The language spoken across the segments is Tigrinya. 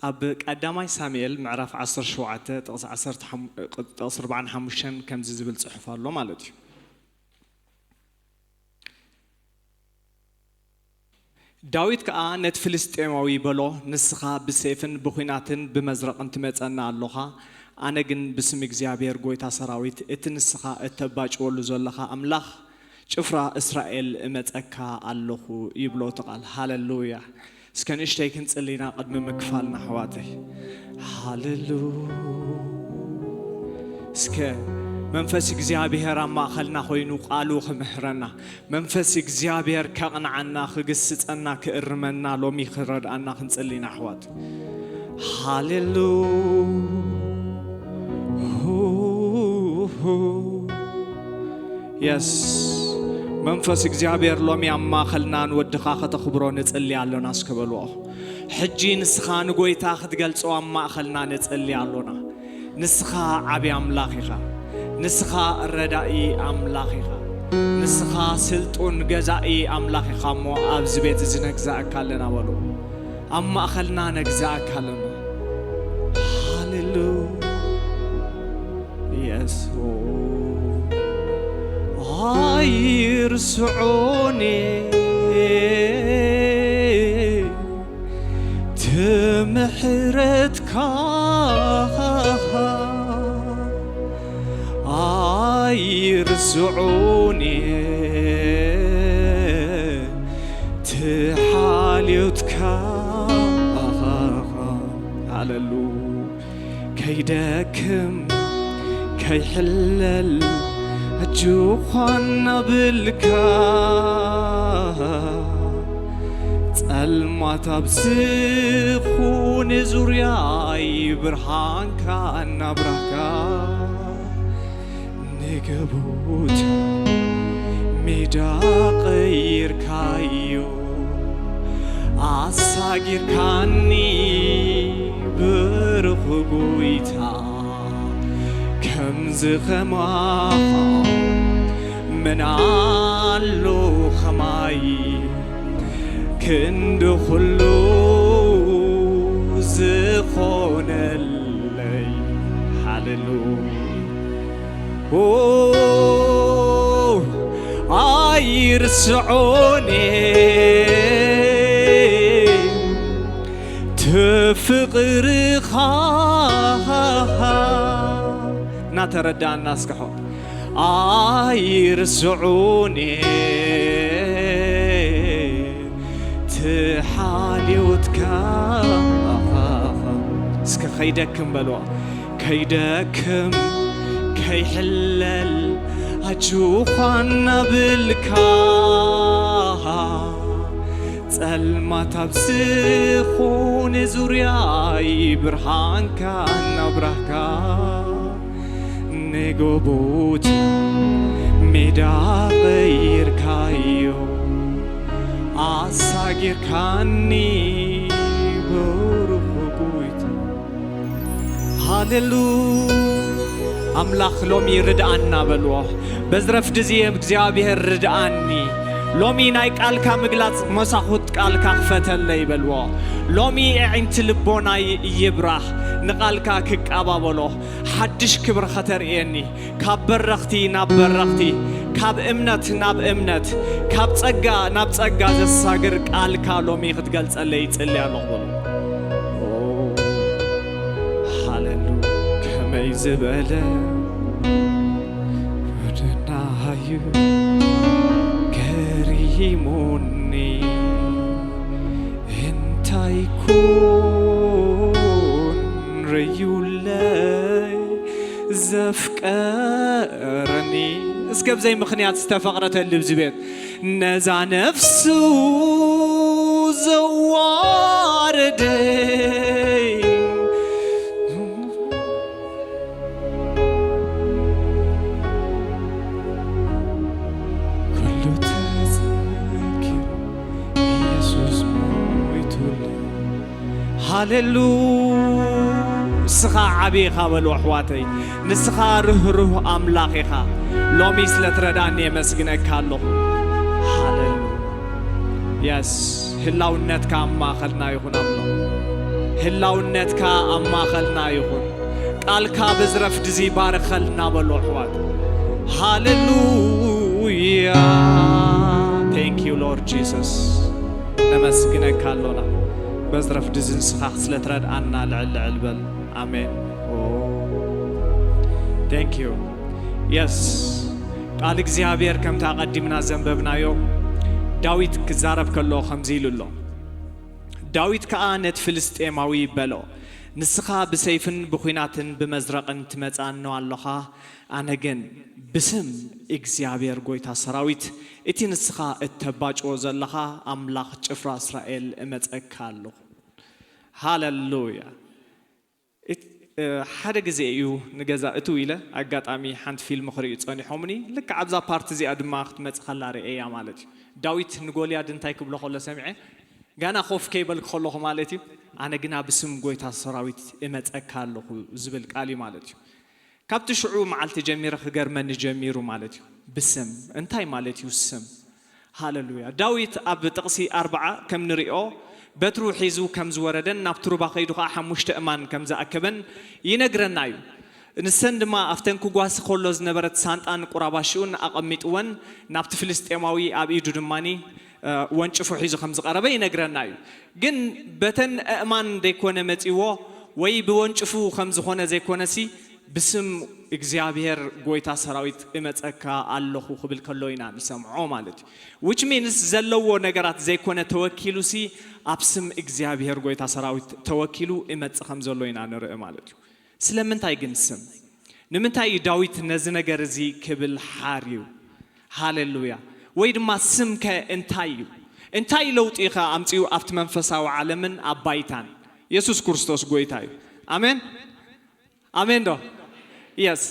ኣብ ቀዳማይ ሳሙኤል ምዕራፍ ዓሰርተ ሸውዓተ ጥቕሲ ዓሰርተ ሓሙሽተ፣ ጥቕሲ ኣርባዓን ሓሙሽተን ከምዚ ዝብል ጽሑፍ ኣሎ ማለት እዩ። ዳዊት ከኣ ነቲ ፍልስጤማዊ በሎ፣ "ንስኻ ብሴፍን ብኹናትን ብመዝረቕን ትመጸና ኣሎኻ፣ ኣነ ግን ብስም እግዚኣብሔር ጐይታ ሰራዊት፣ እቲ ንስኻ እተባጭወሉ ዘለኻ ኣምላኽ ጭፍራ እስራኤል እመጸካ ኣለኹ" ይብሎ እቲ ቃል። ሃለሉያ! እስከ ንእሽተይ ክንጽሊ ኢና ቅድሚ ምክፋልና ኣሕዋተይ። ሃለሉ እስከ መንፈስ እግዚኣብሔር ኣብ ማእኸልና ኮይኑ ቃሉ ክምህረና፣ መንፈስ እግዚኣብሔር ከቕንዓና፣ ክግስጸና፣ ክእርመና ሎሚ ክረድኣና ክንጽሊ ኢና ኣሕዋት። ሃሌሉ የስ መንፈስ እግዚኣብሔር ሎሚ ኣብ ማእኸልና ንወድኻ ከተኽብሮ ንጽሊ ኣሎና እስከ በልዎ። ሕጂ ንስኻ ንጎይታ ክትገልጾ ኣብ ማእኸልና ንጽሊ ኣሎና። ንስኻ ዓቢ ኣምላኽ ኢኻ። ንስኻ ረዳኢ ኣምላኽ ኢኻ። ንስኻ ስልጡን ገዛኢ ኣምላኽ ኢኻ እሞ ኣብዚ ቤት እዚ ነግዛእካ ኣለና በሉ። ኣብ ማእኸልና ነግዛእካ ኣለና። ሃሌሉ የሱስ ኣይርስዑኒ ትምሕረትካ ኣይርስዑኒ ትሓልዮትካ። ሃለሉ ከይደክም ከይሕለል ኣጆኻ እናበልካ ጸልማት ኣብ ዝኾነ ዙርያይ ብርሃንካ እናብራህካ ንገቡት ሜዳ ቀይርካዮ ኣሳጊርካኒ ብሩኽ ጎይታ። ከምዚ ኸማኻ መን ኣሎ ኸማይ ክንዲ ኹሉ ዝኾነለይ። ሃሌሉያ። ኦ፣ ኣይርስዖኒ ትፍቕርኻ። እናተረዳእና እስከ ሖ ኣይርስዑኒ ትሓልዮትካ። እስከ ከይደክም በልዋ። ከይደክም ከይሕለል ኣጆኻ እናበልካ ጸልማት ኣብ ዝኾነ ዙርያይ ብርሃንካ እናብራህካ ንጎቦት ሜዳ ቀይርካዮ ኣሳጊርካኒ ብሩኽ ጎይታ። ሃሌሉ ኣምላኽ ሎሚ ርድኣና በልዎ። በዚ ረፍዲ እዚ እግዚኣብሔር ርድኣኒ። ሎሚ ናይ ቃልካ ምግላጽ መሳኹት ቃልካ ክፈተለይ በልዎ። ሎሚ ኣዒንቲ ልቦናይ ይብራህ፣ ንቃልካ ክቃባበሎ፣ ሓድሽ ክብሪ ከተርእየኒ፣ ካብ በረኽቲ ናብ በረኽቲ፣ ካብ እምነት ናብ እምነት፣ ካብ ጸጋ ናብ ጸጋ ዘሳግር ቃልካ ሎሚ ክትገልጸለይ ይጽሊ ኣለኹ በሉ። ኦ፣ ሃሌሉ ከመይ ዝበለ ወደናዩ ገሪሙኒ እንታይ ኮን ረዩለይ ዘፍቀረኒ። እስከ ብዘይ ምኽንያት ዝተፈቕረተሉ ብዚ ቤት ነዛ ነፍሱ ዘዋረደይ ኩሉ ተዘኪሩ ኢየሱስ ሞይቱለይ። ሃሌሉ ንስኻ ዓቢ ኢኻ በሉ ኣሕዋተይ። ንስኻ ርህሩህ ኣምላኽ ኢኻ። ሎሚ ስለ ትረዳእኒ የመስግነካ ኣለኹ። ሃሌሉ የስ ህላውነትካ ኣብ ማእኸልና ይኹን ኣሎ። ህላውነትካ ኣብ ማእኸልና ይኹን። ቃልካ በዚ ረፍዲ እዚ ባርኸልና በሉ ኣሕዋት። ሃሌሉያ። Thank you Lord Jesus። ነመስግነካ ኣሎና። በዚ ረፍዲ እዚ ንስኻ ስለ ትረድኣና ልዕል ልዕል በል። ኣሜን። Thank you። Yes። ቃል እግዚኣብሔር ከምታ ኣቐዲምና ዘንበብናዮ፣ ዳዊት ክዛረብ ከሎ ከምዚ ኢሉ ኣሎ። ዳዊት ከኣ ነቲ ፍልስጤማዊ በሎ፣ "ንስኻ ብሰይፍን ብኲናትን ብመዝረቕን ትመጽኣኒ ኣሎኻ፣ ኣነ ግን ብስም እግዚኣብሔር ጐይታ ሰራዊት፣ እቲ ንስኻ እተባጭዎ ዘለኻ ኣምላኽ ጭፍራ እስራኤል እመጸካ ኣለኹ።" ሃለሉያ። እት-፣ እ፣ ሓደ ግዜ እዩ ንገዛ እትው ኢለ፣ ኣጋጣሚ ሓንቲ ፊልም ክርእዩ ጸኒሖምኒ። ልክዕ ኣብዛ ፓርቲ እዚኣ ድማ ክትመጽእ ከላ ርእየያ ማለት እዩ። ዳዊት ንጎልያድ እንታይ ክብሎ ከሎ ሰሚዐ፣ ጋና ኮፍ ከይበልኩ ከለኹ ማለት እዩ፣ "ኣነ ግና ብስም ጎይታ ሰራዊት እመጸካ ኣለኹ" ዝብል ቃል እዩ ማለት እዩ። ካብቲ ሽዑ መዓልቲ ጀሚረ ክገርመኒ ጀሚሩ ማለት እዩ። ብስም እንታይ ማለት እዩ ስም? ሃለሉያ። ዳዊት ኣብ ጥቕሲ ኣርብዓ ከም ንሪኦ፣ በትሩ ሒዙ ከም ዝወረደን ናብቲ ሩባ ከይዱ ኸዓ ሓሙሽተ እማን ከም ዝኣከበን ይነግረና እዩ። ንሰን ድማ ኣብተን ክጓሲ ከሎ ዝነበረት ሳንጣን ቁራባሽኡን ኣቐሚጥወን፣ ናብቲ ፍልስጤማዊ ኣብ ኢዱ ድማኒ፣ እ፣ ወንጭፉ ሒዙ ከም ዝቐረበ ይነግረና እዩ። ግን በተን ኣእማን ደይኮነ መጺዎ ወይ ብወንጭፉ ከም ዝኾነ ዘይኮነሲ፣ ብስም እግዚኣብሔር ጐይታ ሰራዊት እመጸካ ኣለኹ ክብል ከሎ ኢና ንሰምዖ ማለት እዩ። Which means ዘለዎ ነገራት ዘይኮነ ተወኪሉሲ፣ ኣብ ስም እግዚኣብሔር ጐይታ ሰራዊት ተወኪሉ እመጽእ ከም ዘሎ ኢና ንርኢ ማለት እዩ። ስለምንታይ ግን ስም? ንምንታይ እዩ ዳዊት ነዚ ነገር እዚ ክብል ሓርዩ? ሃሌሉያ። ወይ ድማ ስምከ እንታይ እዩ? እንታይ ለውጢ ኸ ኣምጺኡ ኣብቲ መንፈሳዊ ዓለምን ኣብ ባይታን? የሱስ ክርስቶስ ጐይታ እዩ። ኣሜን። ኣሜን ዶ? የስ።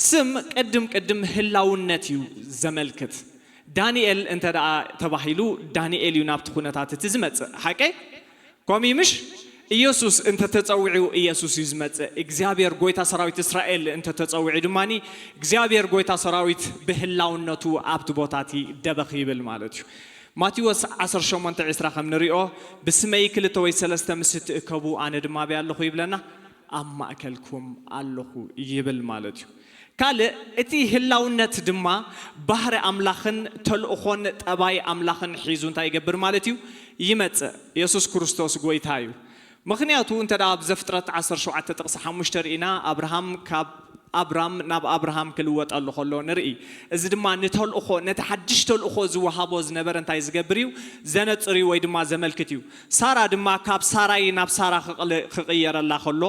ስም ቅድም ቅድም ህላውነት እዩ ዘመልክት። ዳንኤል እንተ ደኣ ተባሂሉ፣ ዳንኤል እዩ ናብቲ ኩነታት እቲ ዝመጽእ። ሓቀይ? ከምኡ እዩ ምሽ? ኢየሱስ እንተ ተጸዊዑ፣ ኢየሱስ እዩ ዝመጽእ። እግዚኣብሔር ጐይታ ሰራዊት እስራኤል እንተ ተጸዊዑ ድማኒ፣ እግዚኣብሔር ጐይታ ሰራዊት ብህላውነቱ ኣብቲ ቦታ እቲ ደበኽ ይብል ማለት እዩ። ማቴዎስ ዓሰርተ ሸሞንተ ዕስራ ከም ንሪኦ፣ "ብስመይ ክልተ ወይ ሰለስተ ምስ እትእከቡ፣ ኣነ ድማ ኣበይ ኣለኹ?" ይብለና፣ "ኣብ ማእከልኩም ኣለኹ" ይብል ማለት እዩ። ካልእ፣ እቲ ህላውነት ድማ ባህሪ ኣምላኽን ተልእኾን ጠባይ ኣምላኽን ሒዙ እንታይ ይገብር ማለት እዩ? ይመጽእ። የሱስ ክርስቶስ ጐይታ እዩ። ምኽንያቱ፣ እንተ ደኣ ኣብ ዘፍጥረት ዓሰርተ ሸውዓተ ጥቕሲ ሓሙሽተ ርኢና፣ ኣብርሃም ካብ ኣብራም ናብ ኣብርሃም ክልወጠሉ ከሎ ንርኢ። እዚ ድማ ንተልእኾ፣ ነቲ ሓድሽ ተልእኾ ዝወሃቦ ዝነበረ እንታይ ዝገብር እዩ? ዘነጽር እዩ ወይ ድማ ዘመልክት እዩ። ሳራ ድማ ካብ ሳራይ ናብ ሳራ ክቕል-፣ ክቕየረላ ከሎ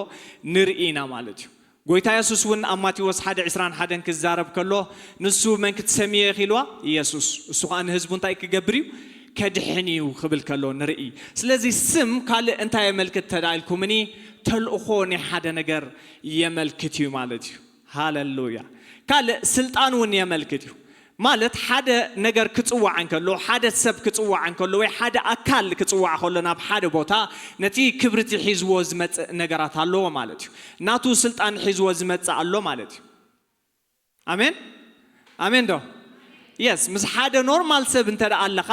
ንርኢ ኢና ማለት እዩ። ጐይታ የሱስ እውን ኣብ ማቴዎስ ሓደ ዕስራን ሓደን ክዛረብ ከሎ፣ ንሱ መን ክትሰምዮ ኢኺ ኢልዋ? የሱስ። እሱ ኸኣ ንህዝቡ እንታይ ክገብር እዩ? ከድሕን እዩ ክብል ከሎ ንርኢ። ስለዚ ስም ካልእ እንታይ የመልክት ተዳ ኢልኩምኒ? ተልእኾ ናይ ሓደ ነገር የመልክት እዩ ማለት እዩ። ሃለሉያ። ካልእ ስልጣን እውን የመልክት እዩ። ማለት ሓደ ነገር ክጽዋዕ እንከሎ፣ ሓደ ሰብ ክጽዋዕ እንከሎ፣ ወይ ሓደ ኣካል ክጽዋዕ ከሎ ናብ ሓደ ቦታ፣ ነቲ ክብሪ እቲ ሒዝዎ ዝመጽእ ነገራት ኣለዎ ማለት እዩ። ናቱ ስልጣን ሒዝዎ ዝመጽእ ኣሎ ማለት እዩ። ኣሜን? ኣሜን ዶ? የስ፣ ምስ ሓደ ኖርማል ሰብ እንተ ደኣ ኣለኻ፣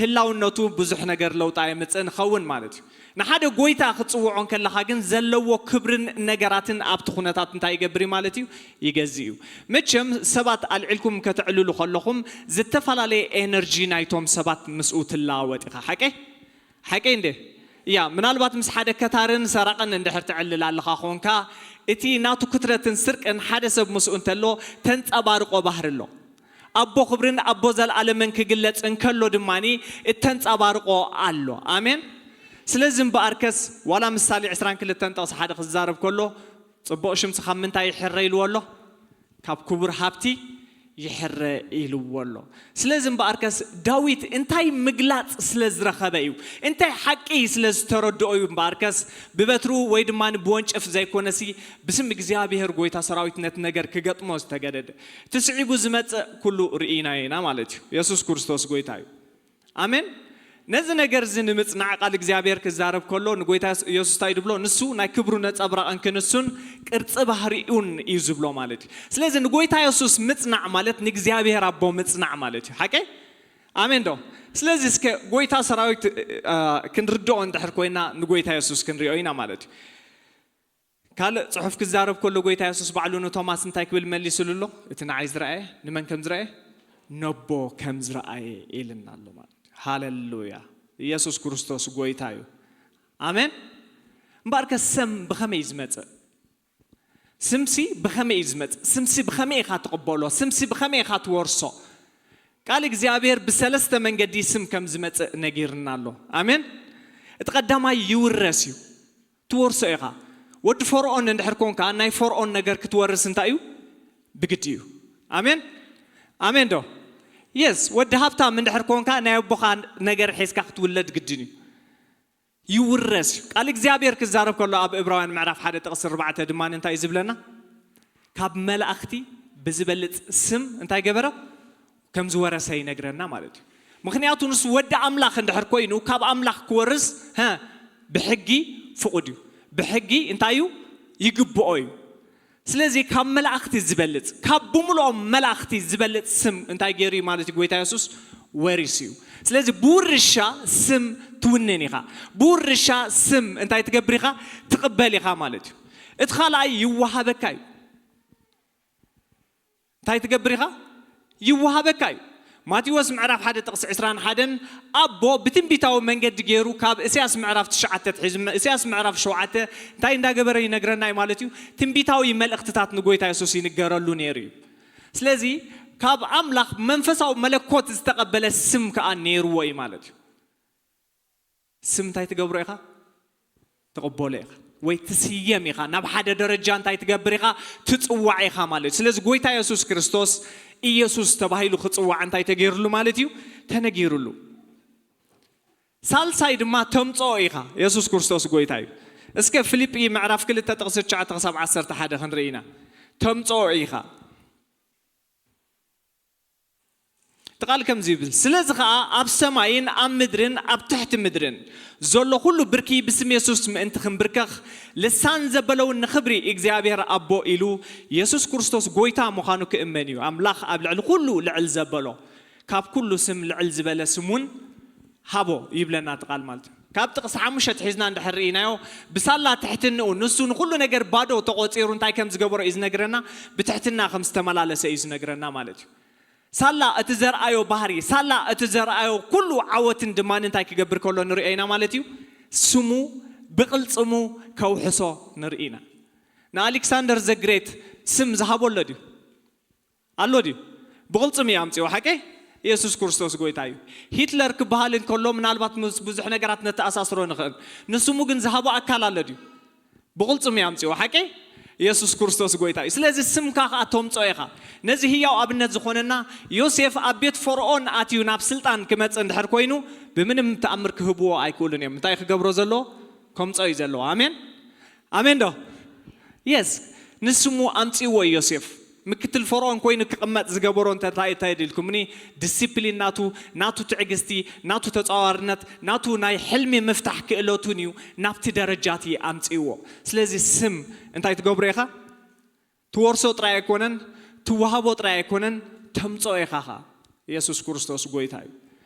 ህላውነቱ ብዙሕ ነገር ለውጢ ኣየምጽእን ይኸውን ማለት እዩ። ንሓደ ጐይታ ክትጽውዖ እንከለኻ ግን ዘለዎ ክብርን ነገራትን ኣብቲ ኩነታት እንታይ ይገብር እዩ ማለት እዩ? ይገዝእ እዩ። መቸም ሰባት ኣልዒልኩም ከተዕልሉ ከለኹም ዝተፈላለየ ኤነርጂ ናይቶም ሰባት ምስኡ ትለዋወጥ ኢኻ። ሓቀይ? ሓቀይ እንዴ? እያ፣ ምናልባት ምስ ሓደ ከታርን ሰራቕን እንድሕር ትዕልል ኣለኻ ኾንካ፣ እቲ ናቱ ክትረትን ስርቅን ሓደ ሰብ ምስኡ እንተሎ ተንጸባርቆ ባህሪ ኣሎ። ኣቦ ክብርን ኣቦ ዘልኣለምን ክግለጽ እንከሎ ድማኒ እተንጸባርቆ ኣሎ። ኣሜን። ስለዚ እምበኣርከስ ዋላ ምሳሌ ዕስራን ክልተን ጥቕሲ ሓደ ክዛረብ ከሎ፣ ጽቡቕ ሽምሲ ካብ ምንታይ ይሕረ ኢልዎ ኣሎ? ካብ ክቡር ሃብቲ ይሕረ ኢልዎ ኣሎ። ስለዚ እምበኣርከስ ዳዊት እንታይ ምግላጽ ስለ ዝረኸበ እዩ? እንታይ ሓቂ ስለ ዝተረድኦ እዩ? እምበኣርከስ ብበትሩ ወይ ድማ ብወንጭፍ ዘይኮነሲ ብስም እግዚኣብሔር ጐይታ ሰራዊት ነቲ ነገር ክገጥሞ ዝተገደደ። እቲ ስዒቡ ዝመጽእ ኩሉ ርኢናዮ ኢና ማለት እዩ። የሱስ ክርስቶስ ጐይታ እዩ። ኣሜን። ነዚ ነገር እዚ ንምጽናዕ ቃል እግዚኣብሔር ክዛረብ ከሎ ንጎይታ የሱስ እንታይ ድብሎ? ንሱ ናይ ክብሩ ነጸብራቕን ክንሱን ቅርጺ ባህሪኡን እዩ ዝብሎ ማለት እዩ። ስለዚ ንጎይታ የሱስ ምጽናዕ ማለት ንእግዚኣብሔር ኣቦ ምጽናዕ ማለት እዩ። ሓቀይ? ኣሜን ዶ? ስለዚ እስከ ጎይታ ሰራዊት ክንርድኦ እንድሕር ኮይና ንጎይታ የሱስ ክንሪኦ ኢና ማለት እዩ። ካልእ ጽሑፍ ክዛረብ ከሎ ጎይታ የሱስ ባዕሉ ንቶማስ እንታይ ክብል መሊስሉ ኣሎ? እቲ ንዓይ ዝረኣየ ንመን ከም ዝረኣየ? ነቦ ከም ዝረኣየ ኢልና ኣሎ ማለት እዩ። ሃለሉያ። ኢየሱስ ክርስቶስ ጎይታ እዩ። ኣሜን። እምበኣርከ ስም ብኸመይ እዩ ዝመጽእ? ስምሲ ብኸመይ እዩ ዝመጽእ? ስምሲ ብኸመይ ኢኻ ትቕበሎ? ስምሲ ብኸመይ ኢኻ ትወርሶ? ቃል እግዚኣብሔር ብሰለስተ መንገዲ ስም ከም ዝመጽእ ነጊርና ኣሎ። ኣሜን። እቲ ቀዳማይ ይውረስ እዩ። ትወርሶ ኢኻ። ወዲ ፈርዖን እንድሕር ኮንካ ናይ ፈርዖን ነገር ክትወርስ እንታይ እዩ? ብግዲ እዩ። ኣሜን። ኣሜን ዶ? የስ። ወዲ ሃብታም እንድሕር ኮንካ ናይ ኣቦኻ ነገር ሒዝካ ክትውለድ ግድን እዩ። ይውረስ እዩ። ቃል እግዚኣብሔር ክዛረብ ከሎ ኣብ እብራውያን ምዕራፍ ሓደ ጥቕሲ ኣርባዕተ ድማ እንታይ እዩ ዝብለና? ካብ መላእኽቲ ብዝበልጽ ስም እንታይ ገበረ? ከም ዝወረሰ ይነግረና ማለት እዩ። ምኽንያቱ ንሱ ወዲ ኣምላኽ እንድሕር ኮይኑ ካብ ኣምላኽ ክወርስ፣ ሀ፣ ብሕጊ ፍቑድ እዩ። ብሕጊ እንታይ እዩ? ይግብኦ እዩ። ስለዚ ካብ መላእኽቲ ዝበልጽ፣ ካብ ብምልኦም መላእኽቲ ዝበልጽ ስም እንታይ ገይሩ እዩ ማለት እዩ? ጎይታ የሱስ ወሪሱ እዩ። ስለዚ ብውርሻ ስም ትውንን ኢኻ። ብውርሻ ስም እንታይ ትገብር ኢኻ? ትቕበል ኢኻ ማለት እዩ። እቲ ካልኣይ ይወሃበካ እዩ። እንታይ ትገብር ኢኻ? ይወሃበካ እዩ። ማቴዎስ ምዕራፍ ሓደ ጥቕሲ ዕስራን ሓደን ኣቦ ብትንቢታዊ መንገዲ ገይሩ ካብ እስያስ ምዕራፍ ትሽዓተ ትሒዙ፣ እስያስ ምዕራፍ ሸውዓተ እንታይ እንዳገበረ ይነግረና እዩ ማለት እዩ? ትንቢታዊ መልእኽትታት ንጎይታ የሱስ ይንገረሉ ነይሩ እዩ። ስለዚ ካብ ኣምላኽ መንፈሳዊ መለኮት ዝተቐበለ ስም ከኣ ነይርዎ እዩ ማለት እዩ። ስም እንታይ ትገብሮ ኢኻ? ትቕበሎ ኢኻ ወይ ትስየም ኢኻ። ናብ ሓደ ደረጃ እንታይ ትገብር ኢኻ? ትጽዋዕ ኢኻ ማለት እዩ። ስለዚ ጎይታ የሱስ ክርስቶስ ኢየሱስ ተባሂሉ ክጽዋዕ እንታይ ተገይርሉ ማለት እዩ? ተነጊርሉ። ሳልሳይ ድማ ተምጽኦ ኢኻ። የሱስ ክርስቶስ ጎይታ እዩ። እስከ ፊልጲ ምዕራፍ ክልተ ጥቕሲ ትሽዓተ ክሳብ ዓሰርተ ሓደ ክንርኢ ኢና። ተምጽኦ ኢኻ። እቲ ቃል ከምዚ ይብል፣ ስለዚ ኸኣ ኣብ ሰማይን ኣብ ምድርን ኣብ ትሕቲ ምድርን ዘሎ ኩሉ ብርኪ ብስም የሱስ ምእንቲ ክንብርከኽ፣ ልሳን ዘበለውን ንኽብሪ እግዚኣብሔር ኣቦ ኢሉ የሱስ ክርስቶስ ጎይታ ምዃኑ ክእመን እዩ። ኣምላኽ ኣብ ልዕሊ ኩሉ ልዕል ዘበሎ፣ ካብ ኩሉ ስም ልዕል ዝበለ ስም እውን ሃቦ ይብለና እቲ ቃል ማለት እዩ። ካብ ጥቕሲ ሓሙሽተ ሒዝና እንድሕር ርኢናዮ፣ ብሳላ ትሕትንኡ ንሱ ንኹሉ ነገር ባዶ ተቖጺሩ እንታይ ከም ዝገበሮ እዩ ዝነግረና። ብትሕትና ከም ዝተመላለሰ እዩ ዝነግረና ማለት እዩ። ሳላ እቲ ዘርኣዮ ባህሪ፣ ሳላ እቲ ዘርኣዮ ኩሉ ዓወትን ድማ እንታይ ክገብር ከሎ ንርእዮ ኢና ማለት እዩ? ስሙ ብቕልጽሙ ከውሕሶ ንርኢ ኢና። ንኣሌክሳንደር ዘግሬት ስም ዝሃቦ ኣሎ ድዩ? ኣሎ ድዩ? ብቕልጽሙ እዩ ኣምጺኦ፣ ሓቀይ? ኢየሱስ ክርስቶስ ጎይታ እዩ። ሂትለር ክበሃል እንከሎ ምናልባት ምስ ብዙሕ ነገራት ነተኣሳስሮ ንኽእል። ንስሙ ግን ዝሃቦ ኣካል ኣሎ ድዩ? ብቕልጽሙ እዩ ኣምጺኦ፣ ሓቀይ? ኢየሱስ ክርስቶስ ጎይታ እዩ። ስለዚ ስምካ ኸኣ ተምጽኦ ኢኻ። ነዚ ህያው ኣብነት ዝኾነና ዮሴፍ ኣብ ቤት ፈርዖን ኣትዩ ናብ ስልጣን ክመጽእ እንድሕር ኮይኑ ብምንም ተኣምር ክህብዎ ኣይክእሉን እዮም። እንታይ ክገብሮ ዘለዎ? ከምጾ እዩ ዘለዎ። ኣሜን? ኣሜን ዶ? የስ። ንስሙ ኣምጺእዎ እዩ ዮሴፍ። ምክትል ፈርዖን ኮይኑ ክቕመጥ ዝገበሮ እንተ እንታይ እንታይ ድልኩምኒ? ዲሲፕሊን ናቱ፣ ናቱ ትዕግስቲ፣ ናቱ ተጻዋርነት፣ ናቱ ናይ ሕልሚ ምፍታሕ ክእለቱን እዩ ናብቲ ደረጃቲ ኣምጺእዎ። ስለዚ ስም እንታይ ትገብሮ ኢኻ? ትወርሶ ጥራይ ኣይኮነን፣ ትወሃቦ ጥራይ ኣይኮነን፣ ተምጽኦ ኢኻ ኸኣ። ኢየሱስ ክርስቶስ ጎይታ እዩ።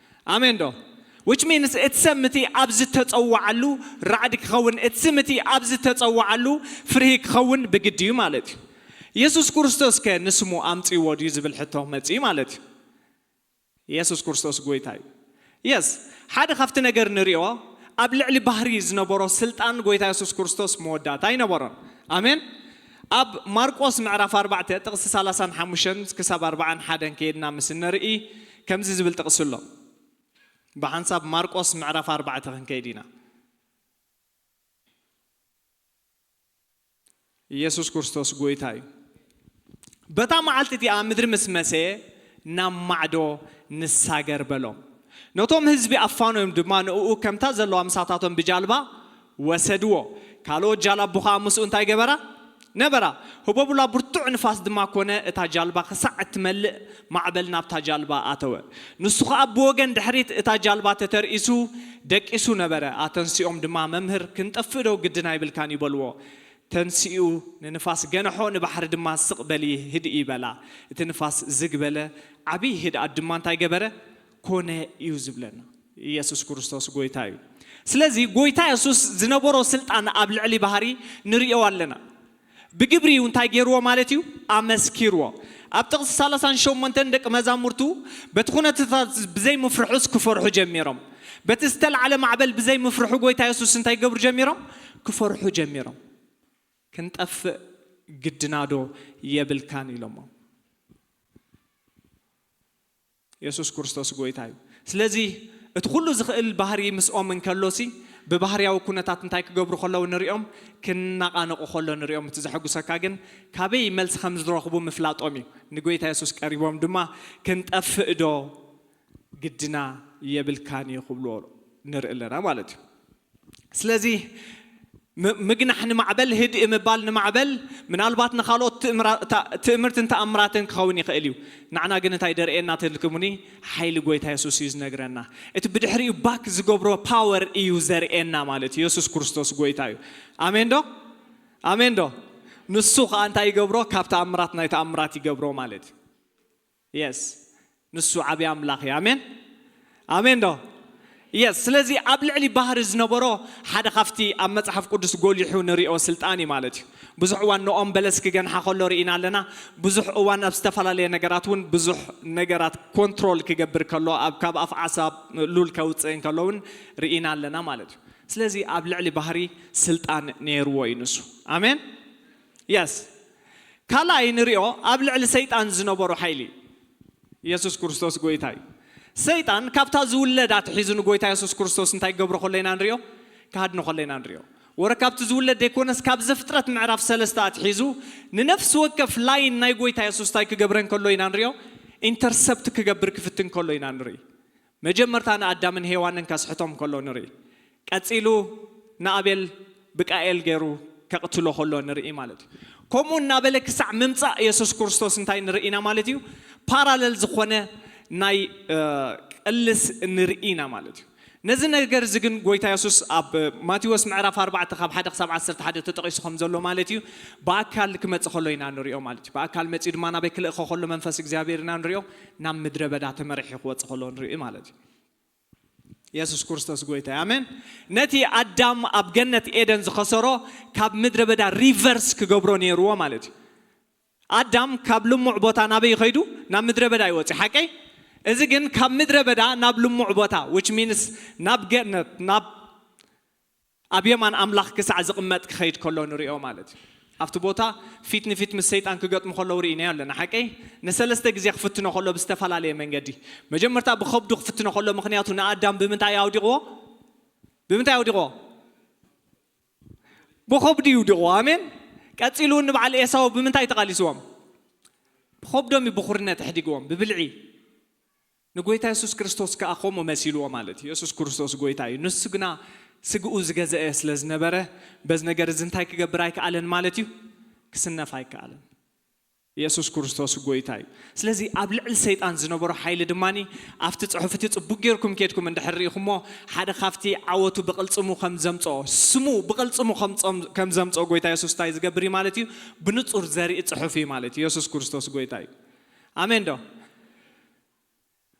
ኣሜን ዶ? Which means እቲ ሰብ ምቲ ኣብ ዝተጸዋዓሉ ራዕዲ ክኸውን፣ እቲ ምቲ ኣብ ዝተጸዋዓሉ ፍርሂ ክኸውን ብግዲ እዩ ማለት እዩ። ኢየሱስ ክርስቶስ ከ ንስሙ ኣምጺእዎ ድዩ ዝብል ሕቶ መጺኡ ማለት እዩ። ኢየሱስ ክርስቶስ ጎይታ እዩ። የስ፣ ሓደ ካብቲ ነገር ንሪኦ ኣብ ልዕሊ ባህሪ ዝነበሮ ስልጣን ጎይታ የሱስ ክርስቶስ መወዳእታ ኣይነበሮን። ኣሜን። ኣብ ማርቆስ ምዕራፍ ኣርባዕተ ጥቕሲ ሰላሳን ሓሙሽተን ክሳብ ኣርባዓን ሓደን ከይድና ምስ እንርኢ ከምዚ ዝብል ጥቕሲ ኣሎ። ብሓንሳብ ማርቆስ ምዕራፍ ኣርባዕተ ክንከይድ ኢና። ኢየሱስ ክርስቶስ ጎይታ እዩ። በታ መዓልቲ እቲኣ ምድሪ ምስ መሰየ ናብ ማዕዶ ንሳገር በሎም። ነቶም ህዝቢ ኣፋኖዮም ድማ ንእኡ ከምታ ዘለዋ ምሳታቶም ብጃልባ ወሰድዎ። ካልኦት ጃላቡ ኸኣ ምስኡ እንታይ ገበራ? ነበራ። ህቦብላ ብርቱዕ ንፋስ ድማ ኮነ፣ እታ ጃልባ ክሳዕ እትመልእ ማዕበል ናብታ ጃልባ ኣተወ። ንሱ ኸኣ ብወገን ድሕሪት እታ ጃልባ ተተርኢሱ ደቂሱ ነበረ። ኣተንሲኦም ድማ፣ መምህር፣ ክንጠፍእ ዶ ግድን ኣይብልካን እዩ በልዎ። ተንሲኡ ንንፋስ ገነሖ፣ ንባሕሪ ድማ ስቕ በሊ ህድኢ በላ። እቲ ንፋስ ዝግ በለ፣ ዓብዪ ህድኣት ድማ እንታይ ገበረ? ኮነ እዩ ዝብለና። ኢየሱስ ክርስቶስ ጎይታ እዩ። ስለዚ ጎይታ የሱስ ዝነበሮ ስልጣን ኣብ ልዕሊ ባህሪ ንርእዮ ኣለና። ብግብሪ እዩ እንታይ ገይርዎ ማለት እዩ? ኣመስኪርዎ። ኣብ ጥቕሲ ሰላሳን ሸሞንተን ደቂ መዛሙርቱ በቲ ኩነታት ብዘይምፍርሑስ ክፈርሑ ጀሚሮም። በቲ ዝተላዕለ ማዕበል ብዘይምፍርሑ ጎይታ የሱስ እንታይ ገብሩ ጀሚሮም? ክፈርሑ ጀሚሮም። ክንጠፍእ ግድናዶ የብልካን ኢሎሞ። የሱስ ክርስቶስ ጎይታ እዩ። ስለዚ እቲ ኩሉ ዝኽእል ባህሪ ምስኦም እንከሎሲ ብባህርያዊ ኩነታት እንታይ ክገብሩ ከለዉ ንሪኦም? ክናቓነቑ ከሎ ንሪኦም። እቲ ዘሐጉሰካ ግን ካበይ መልሲ ከም ዝረኽቡ ምፍላጦም እዩ። ንጎይታ የሱስ ቀሪቦም ድማ ክንጠፍእ ዶ ግድና የብልካን እዩ ክብልዎ ንርኢ ኣለና ማለት እዩ። ስለዚ ም- ምግናሕ ንማዕበል፣ ህድእ ምባል ንማዕበል ምናልባት ንኻልኦት ትእምራ- ታ- ትእምርትን ተኣምራትን ክኸውን ይኽእል እዩ። ንዓና ግን እንታይ ደርእየና ትልክሙኒ? ሓይሊ ጎይታ የሱስ እዩ ዝነግረና። እቲ ብድሕሪኡ ባክ ዝገብሮ ፓወር እዩ ዘርእየና ማለት እዩ። የሱስ ክርስቶስ ጎይታ እዩ። ኣሜን ዶ? ኣሜን ዶ? ንሱ ከዓ እንታይ ይገብሮ? ካብ ተኣምራት ናይ ተኣምራት ይገብሮ ማለት እዩ። የስ፣ ንሱ ዓብዪ ኣምላኽ እዩ። ኣሜን፣ ኣሜን ዶ? የስ። ስለዚ ኣብ ልዕሊ ባህሪ ዝነበሮ ሓደ ካብቲ ኣብ መጽሓፍ ቅዱስ ጎሊሑ ንሪኦ ስልጣን እዩ ማለት እዩ። ብዙሕ እዋን ንኦም በለስ ክገንሓ ከሎ ርኢና ኣለና። ብዙሕ እዋን ኣብ ዝተፈላለየ ነገራት እውን ብዙሕ ነገራት ኮንትሮል ክገብር ከሎ፣ ኣብ ካብ ኣፍ ዓሳ ሉል ከውፅእ እንከሎ እውን ርኢና ኣለና ማለት እዩ። ስለዚ ኣብ ልዕሊ ባህሪ ስልጣን ነይርዎ እዩ ንሱ። ኣሜን፣ የስ። ካልኣይ ንሪኦ ኣብ ልዕሊ ሰይጣን ዝነበሮ ሓይሊ። ኢየሱስ ክርስቶስ ጎይታ እዩ። ሰይጣን ካብታ ዝውለድ ኣትሒዙ ንጎይታ የሱስ ክርስቶስ እንታይ ክገብሮ ከሎ ኢና ንሪኦ? ክሃድኖ ከሎ ኢና ንሪኦ። ወረ ካብቲ ዝውለድ ዘይኮነስ ካብ ዘፍጥረት ምዕራፍ ሰለስተ ኣትሒዙ ንነፍሲ ወከፍ ላይን ናይ ጎይታ የሱስ እንታይ ክገብረን ከሎ ኢና ንሪኦ? ኢንተርሰፕት ክገብር ክፍትን ከሎ ኢና ንርኢ። መጀመርታ ንኣዳምን ሄዋንን ከስሕቶም ከሎ ንርኢ። ቀጺሉ ንኣቤል ብቃኤል ገይሩ ከቕትሎ ከሎ ንርኢ ማለት እዩ። ከምኡ እናበለ ክሳዕ ምምጻእ የሱስ ክርስቶስ እንታይ ንርኢ ኢና ማለት እዩ? ፓራለል ዝኾነ ናይ እ፣ ቅልስ ንርኢ ኢና ማለት እዩ። ነዚ ነገር እዚ ግን ጎይታ የሱስ ኣብ ማቴዎስ ምዕራፍ ኣርባዕተ ካብ ሓደ ክሳብ ዓሰርተ ሓደ ተጠቒሱ ከም ዘሎ ማለት እዩ፣ ብኣካል ክመጽእ ከሎ ኢና ንሪኦ ማለት እዩ። ብኣካል መጺኡ ድማ ናበይ ክልእኸ ከሎ መንፈስ እግዚኣብሔር ኢና ንሪኦ? ናብ ምድረ በዳ ተመሪሑ ክወጽእ ከሎ ንርኢ ማለት እዩ። የሱስ ክርስቶስ ጎይታ እዩ። ኣሜን። ነቲ ኣዳም ኣብ ገነት ኤደን ዝኸሰሮ ካብ ምድረ በዳ ሪቨርስ ክገብሮ ነይርዎ ማለት እዩ። ኣዳም ካብ ልሙዕ ቦታ ናበይ ይኸይዱ? ናብ ምድረ በዳ ይወፅእ። ሓቀይ? እዚ ግን ካብ ምድረ በዳ ናብ ልሙዕ ቦታ፣ which means ናብ ገነት፣ ናብ ኣብ የማን ኣምላኽ ክሳዕ ዝቕመጥ ክኸይድ ከሎ ንሪኦ ማለት እዩ። ኣብቲ ቦታ ፊት ንፊት ምስ ሰይጣን ክገጥሙ ከለዉ ርኢናዮ ኣለና። ሓቀይ? ንሰለስተ ግዜ ክፍትኖ ከሎ ብዝተፈላለየ መንገዲ። መጀመርታ ብኸብዱ ክፍትኖ ከሎ፣ ምኽንያቱ ንኣዳም ብምንታይ ኣውዲቕዎ? ብምንታይ ኣውዲቕዎ? ብኸብዱ ይውዲቕዎ። ኣሜን። ቀጺሉ እውን ንበዓል ኤሳው ብምንታይ ተቓሊስዎም? ብኸብዶም እዩ ብኹርነት ኣሕዲግዎም፣ ብብልዒ። ንጎይታ የሱስ ክርስቶስ ከኣ ከምኡ መሲልዎ ማለት እዩ። የሱስ ክርስቶስ ጎይታ እዩ። ንሱ ግና ስግኡ ዝገዘአ ስለ ዝነበረ፣ በዚ ነገር እዚ እንታይ ክገብር ኣይከኣለን ማለት እዩ? ክስነፍ ኣይከኣለን። የሱስ ክርስቶስ ጎይታ እዩ። ስለዚ ኣብ ልዕሊ ሰይጣን ዝነበሮ ሓይሊ ድማ ኣብቲ ጽሑፍ እቲ ጽቡቅ ጌርኩም ኬድኩም እንድሕር ርኢኹሞ፣ ሓደ ካብቲ ዓወቱ ብቕልጽሙ ከም ዘምጽኦ፣ ስሙ ብቕልጽሙ ከም ጸም- ከም ዘምጽኦ ጎይታ የሱስ እንታይ ዝገብር እዩ ማለት እዩ? ብንጹር ዘርኢ ጽሑፍ እዩ ማለት እዩ። የሱስ ክርስቶስ ጎይታ እዩ። ኣሜን ዶ?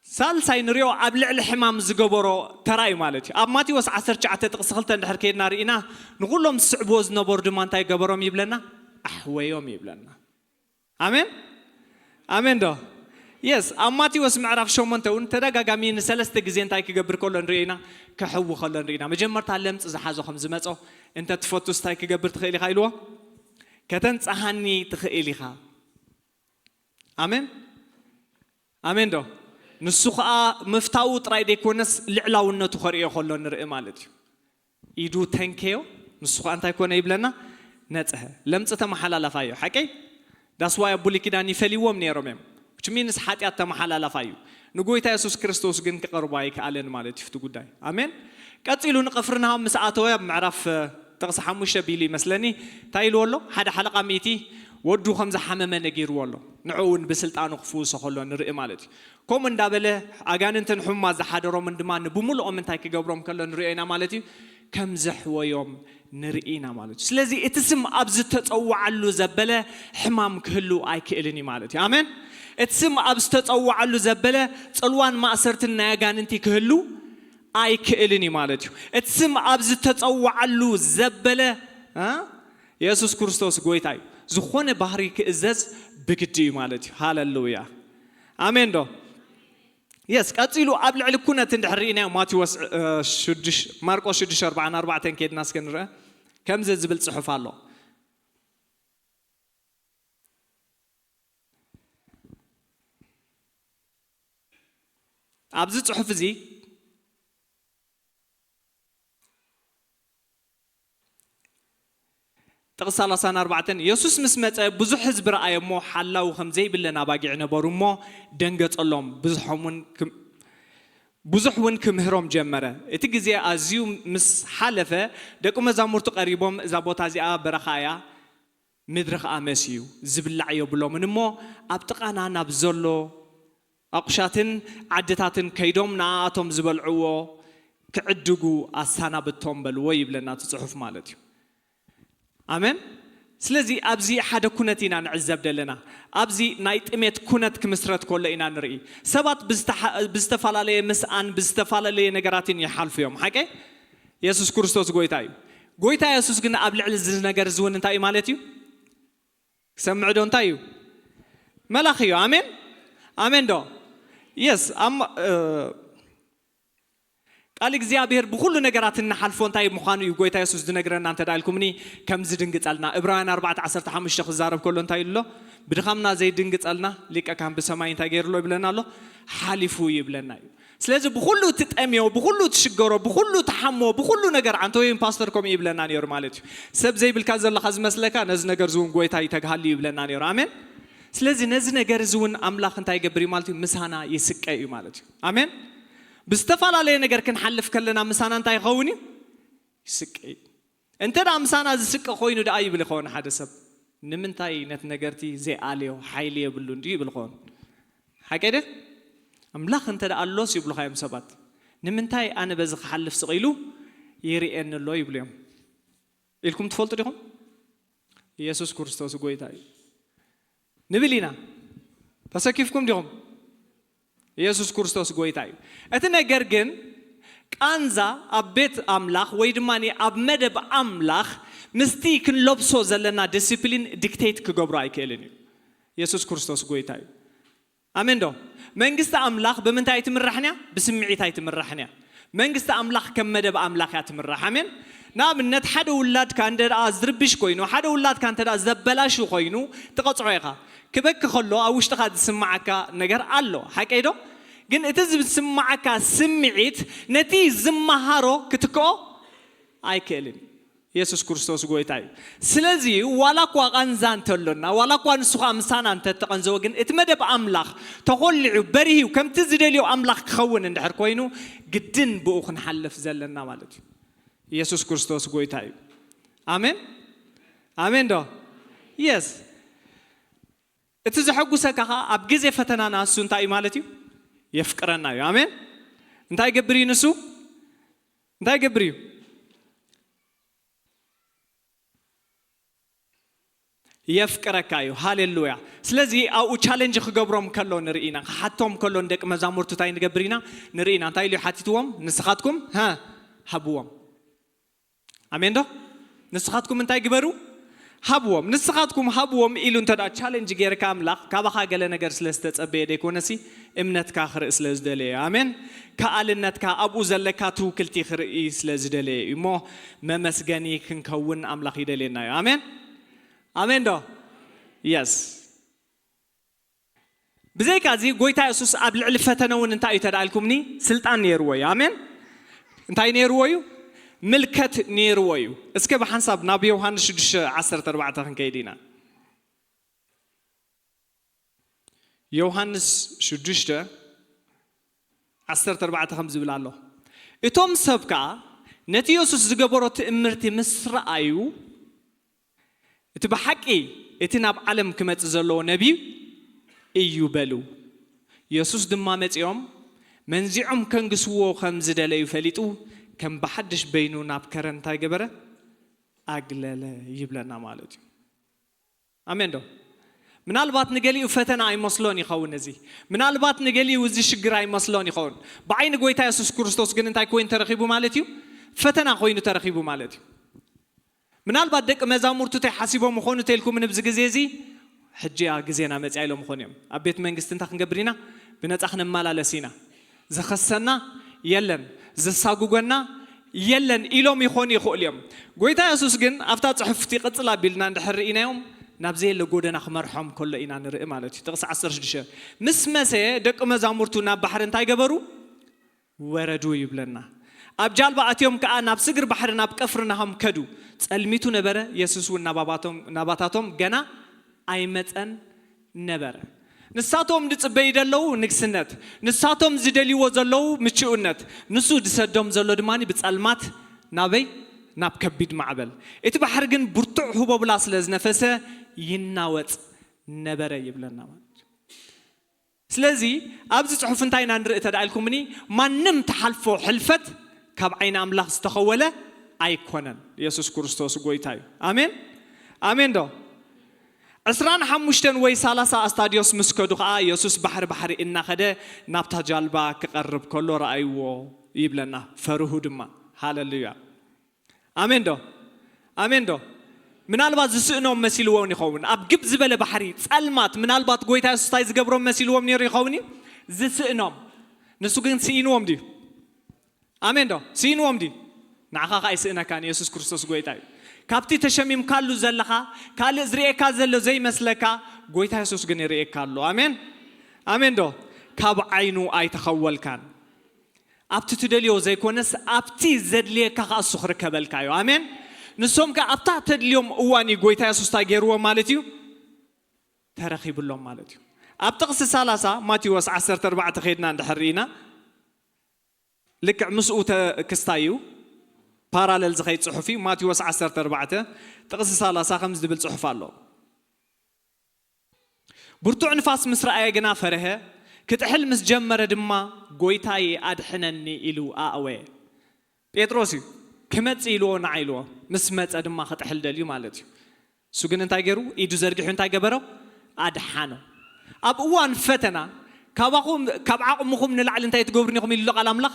ሳልሳይ ንሪኦ ኣብ ልዕሊ ሕማም ዝገበሮ ተራ እዩ ማለት እዩ። ኣብ ማቴዎስ ዓሰርተ ትሽዓተ ጥቕሲ ክልተ እንድሕር ከይድና ርኢና፣ ንኹሎም ዝስዕብዎ ዝነበሩ ድማ እንታይ ገበሮም ይብለና? ኣሕወዮም ይብለና። ኣሜን፣ ኣሜን ዶ? የስ። ኣብ ማቴዎስ ምዕራፍ ሸሞንተ እውን ተደጋጋሚ ንሰለስተ ግዜ እንታይ ክገብር ከሎ ንሪኦ ኢና? ከሕዊ ከሎ ንሪኢና። መጀመርታ ለምፂ ዝሓዞ ከም ዝመፆ እንተ ትፈቱስ እንታይ ክገብር ትኽእል ኢኻ ኢልዎ? ከተንፀሃኒ ትኽእል ኢኻ። ኣሜን፣ ኣሜን ዶ? ንሱ ኸኣ ምፍታዉ ጥራይ ዘይኮነስ ልዕላውነቱ ከርእዮ ከሎ ንርኢ ማለት እዩ። ኢዱ ተንከዮ፣ ንሱ ኸኣ እንታይ ኮነ ይብለና? ነጽሀ። ለምጽ ተመሓላላፋ እዩ። ሓቀይ? ዳስዋይ ኣብ ብሉይ ኪዳን ይፈልይዎም ነይሮም እዮም። Which means ሓጢኣት ተመሓላላፋ እዩ። ንጎይታ የሱስ ክርስቶስ ግን ክቐርቦ ኣይከኣለን ማለት እዩ እቲ ጉዳይ። ኣሜን። ቀጺሉ ንቅፍርናሆም ምስ ኣተወ ኣብ ምዕራፍ እ፣ ጥቕሲ ሓሙሽተ ቢሉ ይመስለኒ እንታይ ኢልዎ ኣሎ? ሓደ ሓለቓ ሚእቲ ወዱ ከም ዝሓመመ ነጊርዎ ኣሎ። ንዕኡ እውን ብስልጣኑ ክፍውሶ ከሎ ንርኢ ማለት እዩ። ከምኡ እንዳበለ ኣጋንንትን ሕሙማት ዝሓደሮምን ድማ ንብምልኦም እንታይ ክገብሮም ከሎ ንሪኦ ኢና ማለት እዩ። ከም ዘሕወዮም ንርኢ ኢና ማለት እዩ። ስለዚ እቲ ስም ኣብ ዝተጸዋዓሉ ዘበለ ሕማም ክህሉ ኣይክእልን እዩ ማለት እዩ። ኣሜን። እቲ ስም ኣብ ዝተጸዋዓሉ ዘበለ ጽልዋን ማእሰርትን ናይ ኣጋንንቲ ክህሉ ኣይክእልን እዩ ማለት እዩ። እቲ ስም ኣብ ዝተጸዋዓሉ ዘበለ፣ እ? የሱስ ክርስቶስ ጎይታ እዩ። ዝኾነ ባህሪ ክእዘዝ ብግዲ እዩ ማለት እዩ። ሃሌሉያ። ኣሜን ዶ? የስ። ቀጺሉ ኣብ ልዕሊ ኩነት እንድሕር ርኢናዮ፣ ማቴዎስ፣ እ፣ ሽዱሽ-፣ ማርቆስ ሽዱሽተ ኣርባዓን ኣርባዕተን ከይድና እስከ ንርአ። ከምዚ ዝብል ጽሑፍ ኣሎ። ኣብዚ ጽሑፍ እዚ ጥቕሲ ሰላሳን ኣርባዕተን፣ የሱስ ምስ መጸ ብዙሕ ህዝቢ ረኣየ እሞ ሓላዊ ከም ዘይብለን ኣባጊዕ ነበሩ እሞ ደንገጸሎም። ብዙሖም እውን ክም-፣ ብዙሕ እውን ክምህሮም ጀመረ። እቲ ግዜ ኣዝዩ ምስ ሓለፈ ደቂ መዛሙርቱ ቀሪቦም፣ "እዛ ቦታ እዚኣ በረኻ እያ፣ ምድሪ ኸኣ መሲ እዩ፣ ዝብላዕ የብሎምን እሞ ኣብ ጥቓና ናብ ዘሎ ኣቑሻትን ዓድታትን ከይዶም ንኣኣቶም ዝበልዕዎ ክዕድጉ ኣሳናብቶም በልዎ" ይብለና እቲ ጽሑፍ ማለት እዩ። ኣሜን። ስለዚ ኣብዚ ሓደ ኩነት ኢና ንዕዘብ ዘለና። ኣብዚ ናይ ጥሜት ኩነት ክምስረት ከሎ ኢና ንርኢ። ሰባት ብዝተሓ-፣ ብዝተፈላለየ ምስኣን ብዝተፈላለየ ነገራትን ይሓልፉ እዮም። ሓቀይ? የሱስ ክርስቶስ ጎይታ እዩ። ጎይታ የሱስ ግን ኣብ ልዕሊ እዚ ነገር እዚ እውን እንታይ እዩ ማለት እዩ? ክሰምዕ ዶ እንታይ እዩ? መላኺ እዩ። ኣሜን? ኣሜን ዶ? የስ። ኣማ-፣ እ፣ ቃል እግዚኣብሔር ብኹሉ ነገራት እንሓልፎ እንታይ ምዃኑ እዩ ጎይታ የሱስ ዝነግረና እንተ ደኣ ኢልኩምኒ፣ ከም ዝድንግጸልና። ዕብራውያን ኣርባዕተ ዓሰርተ ሓሙሽተ ክዛረብ ከሎ እንታይ ኢሉ ኣሎ? "ብድኻምና ዘይድንግጸልና ሊቀ ካህን ብሰማይ እንታይ ገይሩ ኣሎ?" ይብለና ኣሎ? "ሓሊፉ" ይብለና እዩ። ስለዚ ብኹሉ ትጠምዮ፣ ብኹሉ ትሽገሮ፣ ብኹሉ ትሓሞ፣ ብኹሉ ነገር፣ ኣንተ ወይም ፓስተር ከምኡ ይብለና ነይሩ ማለት እዩ። ሰብ ዘይብልካ ዘለኻ ዝመስለካ፣ ነዚ ነገር እዚ እውን ጎይታ ይተግሃሉ ይብለና ነይሩ። ኣሜን። ስለዚ ነዚ ነገር እዚ እውን ኣምላኽ እንታይ ይገብር እዩ ማለት እዩ? ምሳና ይስቀ እዩ ማለት እዩ። ኣሜን። ብዝተፈላለየ ነገር ክንሓልፍ ከለና ምሳና እንታይ ይኸውን እዩ? ይስቀ እዩ። እንተ ደኣ ምሳና ዝስቀ ኮይኑ ደኣ ይብል ይኸውን ሓደ ሰብ፣ "ንምንታይ ነቲ ነገርቲ ዘይኣልዮ? ሓይሊ የብሉን ድዩ?" ይብል ይኸውን። ሓቀይ ድየ? ኣምላኽ እንተ ደኣ ኣሎስ ይብሉኻ እዮም ሰባት፣ "ንምንታይ ኣነ በዚ ክሓልፍ ስቕ ኢሉ ይርእየኒ ኣሎ?" ይብሉ እዮም። ኢልኩም ትፈልጡ ዲኹም? ኢየሱስ ክርስቶስ ጎይታ እዩ። ንብል ኢና። ተሰኪፍኩም ዲኹም? ኢየሱስ ክርስቶስ ጎይታ እዩ። እቲ ነገር ግን ቃንዛ ኣብ ቤት ኣምላኽ ወይ ድማ ኣብ መደብ ኣምላኽ ምስቲ ክንለብሶ ዘለና ዲሲፕሊን ዲክቴት ክገብሮ ኣይክእልን እዩ። ኢየሱስ ክርስቶስ ጎይታ እዩ። ኣሜን ዶ? መንግስቲ ኣምላኽ ብምንታይ ኣይትምራሕን እያ? ብስምዒት ኣይትምራሕን እያ። መንግስቲ ኣምላኽ ከም መደብ ኣምላኽ እያ ትምራሕ። ኣሜን። ንኣብነት ሓደ ውላድካ እንደ ደኣ ዝርብሽ ኮይኑ፣ ሓደ ውላድካ እንተ ደኣ ዘበላሹ ኮይኑ ትቐጽዖ ኢኻ። ክበኪ ከሎ ኣብ ውሽጥኻ ዝስምዓካ ነገር ኣሎ። ሓቀይ ዶ? ግን እቲ ዝስምዓካ ስምዒት ነቲ ዝመሃሮ ክትክኦ ኣይክእልን። ኢየሱስ ክርስቶስ ጎይታ እዩ። ስለዚ ዋላ እኳ ቃንዛ እንተሎና፣ ዋላ እኳ ንሱ ኸኣ ምሳና እንተተቐንዘወ፣ ግን እቲ መደብ ኣምላኽ ተኾሊዑ፣ በሪህዩ፣ ከምቲ ዝደልዮ ኣምላኽ ክኸውን እንድሕር ኮይኑ፣ ግድን ብኡ ክንሓልፍ ዘለና ማለት እዩ። ኢየሱስ ክርስቶስ ጎይታ እዩ። ኣሜን። ኣሜን ዶ? የስ። እቲ ዘሐጉሰካ ኸኣ ኣብ ግዜ ፈተናና እሱ እንታይ እዩ ማለት እዩ? የፍቅረና እዩ። ኣሜን። እንታይ ይገብር እዩ ንሱ? እንታይ ይገብር እዩ? የፍቅረካ እዩ። ሃሌሉያ። ስለዚ ኣብኡ ቻሌንጅ ክገብሮም ከሎ ንርኢ ኢና፣ ክሓቶም ከሎ ንደቂ መዛሙርቱ እንታይ ንገብር ኢና ንርኢ ኢና። እንታይ ኢሉ ሓቲትዎም? "ንስኻትኩም፣ ሃ፣ ሃብዎም." ኣሜን ዶ? "ንስኻትኩም እንታይ ግበሩ? ሃብዎም። ንስኻትኩም ሃብዎም" ኢሉ እንተ ደኣ ቻሌንጅ ገይርካ ኣምላኽ፣ ካባኻ ገለ ነገር ስለ ዝተጸበየ ደይኮነሲ፣ እምነትካ ክርኢ ስለ ዝደለየ። ኣሜን። ከኣልነትካ፣ ኣብኡ ዘለካ ትውክልቲ ክርኢ ስለ ዝደለየ እዩ እሞ፣ መመስገኒ ክንከውን ኣምላኽ ይደልየና እዩ። ኣሜን። ኣሜን ዶ? የስ። ብዘይካ እዚ፣ ጎይታ የሱስ ኣብ ልዕሊ ፈተነ እውን እንታይ እዩ ተዳልኩምኒ? ስልጣን ነይርዎ እዩ። ኣሜን። እንታይ ነይርዎ እዩ? ምልከት ነይርዎ እዩ። እስከ ብሓንሳብ ናብ ዮሃንስ ሽዱሽተ ዓሰርተ ኣርባዕተ ክንከይድ ኢና። ዮሃንስ ሽዱሽተ ዓሰርተ ኣርባዕተ ከም ዝብል ኣሎ። እቶም ሰብ ከኣ ነቲ የሱስ ዝገበሮ ትእምርቲ ምስ ረኣዩ፣ "እቲ ብሓቂ እቲ ናብ ዓለም ክመጽእ ዘለዎ ነቢይ እዩ" በሉ። የሱስ ድማ መጺኦም መንዚዖም ከንግስዎ ከም ዝደለዩ ፈሊጡ፣ ከም ብሓድሽ በይኑ ናብ ከረን እንታይ ገበረ? ኣግለለ ይብለና ማለት እዩ። ኣሜን ዶ? ምናልባት ንገሊኡ ፈተና ኣይመስሎን ይኸውን። እዚ ምናልባት ንገሊኡ እዚ ሽግር ኣይመስሎን ይኸውን። ብዓይኒ ጎይታ የሱስ ክርስቶስ ግን እንታይ ኮይኑ ተረኺቡ ማለት እዩ? ፈተና ኮይኑ ተረኺቡ ማለት እዩ። ምናልባት ደቂ መዛሙርቱ እንታይ ሓሲቦም ይኾኑ ተልኩም ንብዚ ግዜ እዚ? ሕጂ እያ ግዜና መፅያ ኢሎም ይኾኑ እዮም። ኣብ ቤት መንግስቲ እንታይ ክንገብር ኢና? ብነፃ ክንመላለስ ኢና። ዝኸሰና የለን፣ ዘሳጉገና የለን ኢሎም ይኾኑ ይኽእሉ እዮም። ጎይታ የሱስ ግን ኣብታ ፅሑፍቲ ቅፅል ኣቢልና እንድሕር ርኢናዮም ናብ ዘየለ ጎደና ክመርሖም ከሎ ኢና ንርኢ ማለት እዩ። ጥቕሲ ዓሰርተ ሽዱሽተ፣ ምስ መሰየ ደቂ መዛሙርቱ ናብ ባሕሪ እንታይ ገበሩ? ወረዱ ይብለና። ኣብ ጃልባ ኣትዮም ከኣ ናብ ስግር ባሕሪ ናብ ቅፍርናሆም ከዱ። ጸልሚቱ ነበረ፣ የሱስ እውን ናባባቶም ናባታቶም ገና ኣይመጸን ነበረ። ንሳቶም ዝጽበዩ ዘለዉ ንግስነት፣ ንሳቶም ዝደልይዎ ዘለዉ ምቹእነት፣ ንሱ ዝሰዶም ዘሎ ድማ ብጸልማት ናበይ? ናብ ከቢድ ማዕበል። እቲ ባሕሪ ግን ብርቱዕ ህቦብላ ስለ ዝነፈሰ ይናወጽ ነበረ ይብለና ማለት እዩ። ስለዚ ኣብዚ ጽሑፍ እንታይ ኢና ንርኢ ተዳኢልኩምኒ? ማንም ትሓልፎ ሕልፈት ካብ ዓይኒ ኣምላኽ ዝተኸወለ ኣይኮነን። የሱስ ክርስቶስ ጎይታ እዩ። ኣሜን ኣሜን ዶ? ዕስራን ሓሙሽተን ወይ ሰላሳ ኣስታድዮስ ምስ ከዱ ኸኣ የሱስ ባሕሪ ባሕሪ እናኸደ ናብታ ጃልባ ክቐርብ ከሎ ረኣይዎ ይብለና። ፈርሁ ድማ። ሃለሉያ። ኣሜን ዶ? ኣሜን ዶ? ምናልባት ዝስእኖም መሲልዎም ይኸውን። ኣብ ግብ ዝበለ ባሕሪ ጸልማት ምናልባት ጎይታ የሱስ እንታይ ዝገብሮም መሲልዎም ነይሩ ይኸውን እዩ? ዝስእኖም። ንሱ ግን ስኢንዎም ድዩ? ኣሜን ዶ? ስኢንዎም ድዩ? ንዓኻ ኸኣ ኣይስእነካን። የሱስ ክርስቶስ ጎይታ እዩ። ካብቲ ተሸሚምካሉ ዘለኻ ካልእ ዝርእየካ ዘሎ ዘይመስለካ ጎይታ የሱስ ግን ይርእየካ ኣሎ። ኣሜን ኣሜን ዶ? ካብ ዓይኑ ኣይተኸወልካን። ኣብቲ ትደልዮ ዘይኮነስ ኣብቲ ዘድልየካ ከኣ እሱ ክርከበልካ እዩ። ኣሜን። ንሶም ከኣ ኣብታ ተድልዮም እዋን እዩ ጎይታ የሱስ እንታይ ገይርዎም ማለት እዩ? ተረኺብሎም ማለት እዩ። ኣብ ጥቕሲ ሰላሳ ማቴዎስ ዓሰርተ ኣርባዕተ ከይድና እንድሕር ርኢና ልክዕ ምስኡ ክስታይ እዩ። ፓራለል ዝኸይድ ጽሑፍ እዩ። ማቴዎስ ዓሰርተ ኣርባዕተ ጥቕሲ ሰላሳ ከም ዝብል ጽሑፍ ኣሎ። ብርቱዕ ንፋስ ምስ ረኣየ ግና ፈርሀ፣ ክጥሕል ምስ ጀመረ ድማ ጎይታየ ኣድሕነኒ ኢሉ ኣእወየ። ጴጥሮስ እዩ ክመጽእ ኢልዎ ንዓ ኢልዎ፣ ምስ መጸ ድማ ክጥሕል ደልዩ ማለት እዩ። እሱ ግን እንታይ ገይሩ? ኢዱ ዘርጊሑ እንታይ ገበሮ? ኣድሓኖ። ኣብ እዋን ፈተና ካባኹም ካብ ዓቕምኹም ንላዕሊ እንታይ ትገብሩን ኢኹም ኢሉ ኣሎ ቃል ኣምላኽ?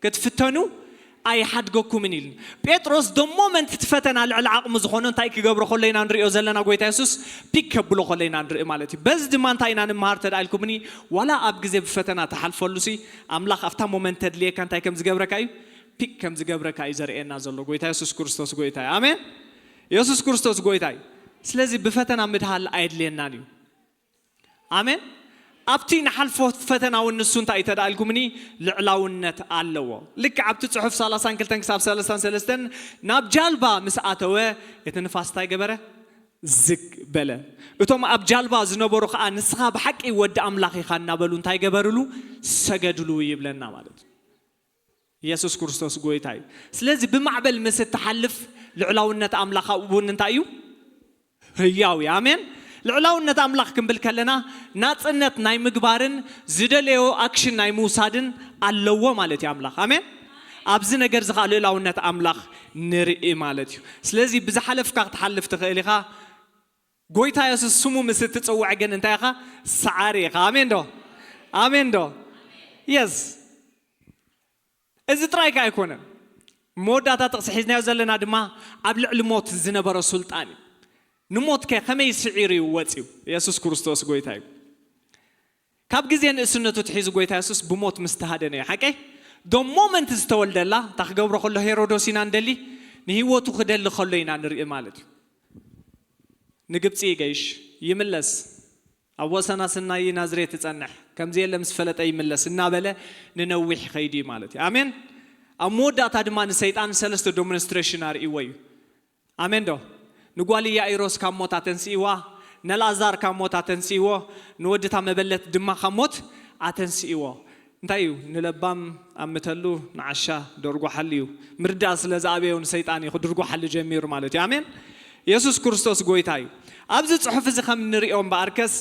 ክትፍተኑ ኣይሓድገኩምን ኢሉ። ጴጥሮስ ዶ ሞመንት እቲ ፈተና ልዕሊ ዓቕሙ ዝኾኖ እንታይ ክገብሮ ከሎ ኢና ንሪኦ ዘለና? ጎይታ የሱስ ፒክ ከብሎ ከሎ ኢና ንርኢ ማለት እዩ። በዚ ድማ እንታይ ኢና ንምሃር ተዳኢልኩምኒ? ዋላ ኣብ ግዜ ብፈተና ትሓልፈሉ ሲ ኣምላኽ ኣብታ ሞመንት ተድልየካ እንታይ ከም ዝገብረካ እዩ? ፒክ ከም ዝገብረካ እዩ ዘርእየና ዘሎ። ጎይታ የሱስ ክርስቶስ ጎይታ እዩ። ኣሜን። የሱስ ክርስቶስ ጎይታ እዩ። ስለዚ ብፈተና ምድሃል ኣየድልየናን እዩ። ኣሜን። ኣብቲ ንሓልፎ ፈተና እውን ንሱ እንታይ እዩ ተዳኢልኩምኒ? ልዕላውነት ኣለዎ። ልክዕ ኣብቲ ጽሑፍ ሰላሳን ክልተን ክሳብ ሰላሳን ሰለስተን ናብ ጃልባ ምስ ኣተወ እቲ ንፋስ እንታይ ገበረ? ዝግ በለ። እቶም ኣብ ጃልባ ዝነበሩ ኸኣ ንስኻ ብሓቂ ወዲ ኣምላኽ ኢኻ እናበሉ እንታይ ገበርሉ? ሰገድሉ ይብለና ማለት እዩ። የሱስ ክርስቶስ ጎይታ እዩ። ስለዚ ብማዕበል ምስ እትሓልፍ ልዕላውነት ኣምላኽ ኣብኡ እውን እንታይ እዩ? ህያው እዩ። ኣሜን። ልዕላውነት ኣምላኽ ክንብል ከለና ናጽነት ናይ ምግባርን ዝደለዮ ኣክሽን ናይ ምውሳድን ኣለዎ ማለት እዩ ኣምላኽ። ኣሜን። ኣብዚ ነገር እዚ ኸኣ ልዕላውነት ኣምላኽ ንርኢ ማለት እዩ። ስለዚ ብዝሓለፍካ ክትሓልፍ ትኽእል ኢኻ። ጎይታ የሱስ ስሙ ምስ እትጽውዕ ግን እንታይ ኢኻ? ሰዓሪ ኢኻ። ኣሜን ዶ? ኣሜን ዶ? የስ። እዚ ጥራይ ከ ኣይኮነን። መወዳእታ ጥቕሲ ሒዝናዮ ዘለና ድማ ኣብ ልዕሊ ሞት ዝነበሮ ስልጣን እዩ። ንሞት ከ ከመይ ስዒሩ እዩ ወጺኡ? የሱስ ክርስቶስ ጎይታ እዩ። ካብ ግዜ ንእስነቱ ትሒዙ ጎይታ የሱስ ብሞት ምስ ተሃደነ እዩ። ሓቀይ? ዶ ሞመንት ዝተወልደላ፣ እታ ክገብሮ ከሎ ሄሮዶስ ኢና ንደሊ፣ ንህይወቱ ክደሊ ከሎ ኢና ንርኢ ማለት እዩ። ንግብጺ ይገይሽ፣ ይምለስ። ኣብ ወሰና ስናይ ናዝሬት ይጸንሕ፣ ከምዚ የለ ምስ ፈለጠ ይምለስ እናበለ ንነዊሕ ይኸይድ እዩ ማለት እዩ። ኣሜን። ኣብ መወዳእታ ድማ ንሰይጣን ሰለስተ ዶሞንስትሬሽን ኣርእይዎ እዩ። ኣሜን ዶ? ንጓል ኢያኢሮስ ካብ ሞት ኣተንስእዋ፣ ነልኣዛር ካብ ሞት ኣተንስእዎ፣ ንወድታ መበለት ድማ ካብ ሞት ኣተንስእዎ። እንታይ እዩ ንለባም ኣምተሉ ንዓሻ ደርጓሓሉ እዩ። ምርዳእ ስለ ዝኣበዮ ንሰይጣን እዩ ክድርጓሓሉ ጀሚሩ ማለት እዩ። ኣሜን። የሱስ ክርስቶስ ጎይታ እዩ። ኣብዚ ጽሑፍ እዚ ከም ንሪኦ እምበኣርከስ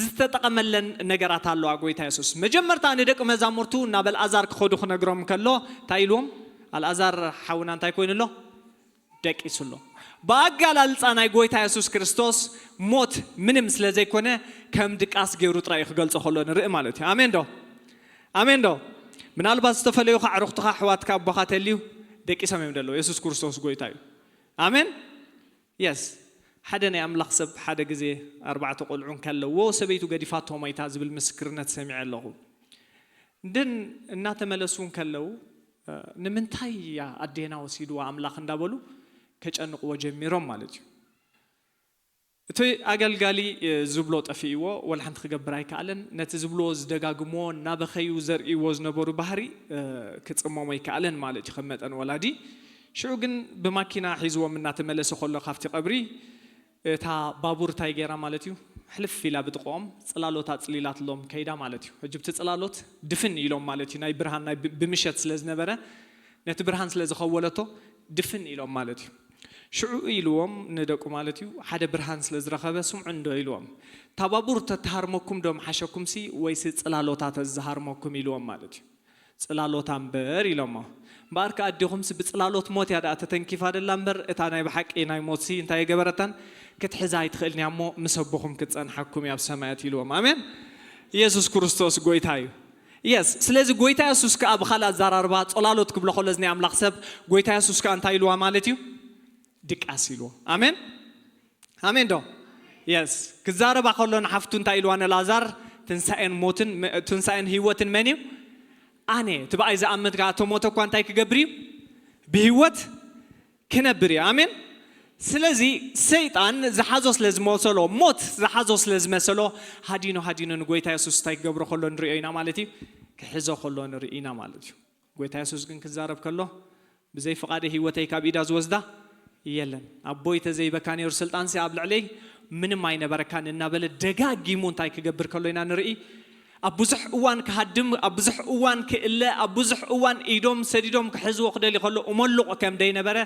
ዝተጠቐመለን ነገራት ኣለዋ። ጎይታ የሱስ መጀመርታ ንደቂ መዛሙርቱ ናብ ኣልኣዛር ክኸዱ ክነግሮም ከሎ እንታይ ኢልዎም? ኣልኣዛር ሓውና እንታይ ኮይኑ ኣሎ? ደቂሱ ኣሎ። ብኣገላልፃ ናይ ጎይታ የሱስ ክርስቶስ ሞት ምንም ስለ ዘይኮነ ከም ድቃስ ገይሩ ጥራይ እዩ ክገልጾ ከሎ ንርኢ ማለት እዩ። ኣሜን ዶ? ኣሜን ዶ? ምናልባት ዝተፈለዩኻ ኣዕሩኽትኻ፣ ኣሕዋትካ፣ ኣቦኻ ተልዩ፣ ደቂሶም እዮም ዘለዉ። የሱስ ክርስቶስ ጎይታ እዩ። ኣሜን። የስ ሓደ ናይ ኣምላኽ ሰብ ሓደ ግዜ ኣርባዕተ ቆልዑ እንከለዎ ሰበይቱ ገዲፋቶ ሞይታ ዝብል ምስክርነት ሰሚዐ ኣለኹ። ግን እናተመለሱ እንከለዉ ንምንታይ እያ ኣዴና ወሲድዋ ኣምላኽ እንዳበሉ ከጨንቕዎ ጀሚሮም ማለት እዩ። እቲ ኣገልጋሊ ዝብሎ ጠፊእዎ፣ ወላ ሓንቲ ክገብር ኣይከኣለን። ነቲ ዝብልዎ ዝደጋግምዎ እናበኸዩ ዘርእይዎ ዝነበሩ ባህሪ ክጽመሞ ኣይከኣለን ማለት እዩ ከም መጠን ወላዲ። ሽዑ ግን ብማኪና ሒዝዎም እናተመለሰ ከሎ ካብቲ ቀብሪ እታ ባቡር እንታይ ገይራ ማለት እዩ፣ ሕልፍ ኢላ ብጥቕኦም ጽላሎት ኣጽሊላትሎም ከይዳ ማለት እዩ። ሕጂ ብቲ ጽላሎት ድፍን ኢሎም ማለት እዩ። ናይ ብርሃን ናይ ብ- ብምሸት ስለ ዝነበረ ነቲ ብርሃን ስለ ዝኸወለቶ ድፍን ኢሎም ማለት እዩ። ሽዑ ኢልዎም ንደቁ ማለት እዩ፣ ሓደ ብርሃን ስለ ዝረኸበ ስምዑ እንዶ ኢልዎም። እታ ባቡር ተተሃርመኩም ዶ ምሓሸኩምሲ ወይሲ ጽላሎታ ተዝሃርመኩም ኢልዎም ማለት እዩ። ጽላሎታ እምበር ኢሎሞ። እምበኣር ከኣ ኣዴኹምሲ ብጽላሎት ሞት እያ ደኣ ተተንኪፋ ደላ እምበር እታ ናይ ብሓቂ ናይ ሞትሲ እንታይ የገበረታን ክትሕዛ ኣይትኽእልን እያ እሞ ምስ ኣቦኹም ክትጸንሓኩም እያ ኣብ ሰማያት ኢልዎም። ኣሜን። ኢየሱስ ክርስቶስ ጎይታ እዩ። የስ ስለዚ ጎይታ የሱስ ከኣ ብኻልእ ኣዘራርባ ጸላሎት ክብሎ ከሎ እዚ ናይ ኣምላኽ ሰብ ጎይታ የሱስ ከኣ እንታይ ኢልዋ ማለት እዩ? ድቃስ ኢልዎ። ኣሜን። ኣሜን ዶ? የስ ክዛረባ ከሎ ንሓፍቱ እንታይ ኢልዋ ንላዛር? ትንሳኤን ሞትን መ- ትንሳኤን ህይወትን መን እዩ? ኣነ። እቲ ብኣይ ዝኣምን ከኣ እቶ ሞተ እኳ እንታይ ክገብር እዩ? ብህይወት ክነብር እዩ። ኣሜን። ስለዚ ሰይጣን ዝሓዞ ስለ ዝመሰሎ፣ ሞት ዝሓዞ ስለ ዝመሰሎ፣ ሃዲኑ ሃዲኑ ንጎይታ የሱስ እንታይ ክገብሮ ከሎ ንሪኦ ኢና ማለት እዩ? ክሕዞ ከሎ ንርኢ ኢና ማለት እዩ። ጎይታ የሱስ ግን ክዛረብ ከሎ ብዘይ ፍቓደይ ህይወተይ ካብ ኢዳ ዝወስዳ የለን። ኣቦይ ተዘይበካ ነይሩ ስልጣንሲ ኣብ ልዕለይ ምንም ኣይነበረካን እናበለ ደጋጊሙ እንታይ ክገብር ከሎ ኢና ንርኢ። ኣብ ብዙሕ እዋን ክሃድም፣ ኣብ ብዙሕ እዋን ክእለ፣ ኣብ ብዙሕ እዋን ኢዶም ሰዲዶም ክሕዝዎ ክደሊ ከሎ እመሉቕ ከም ደይነበረ፣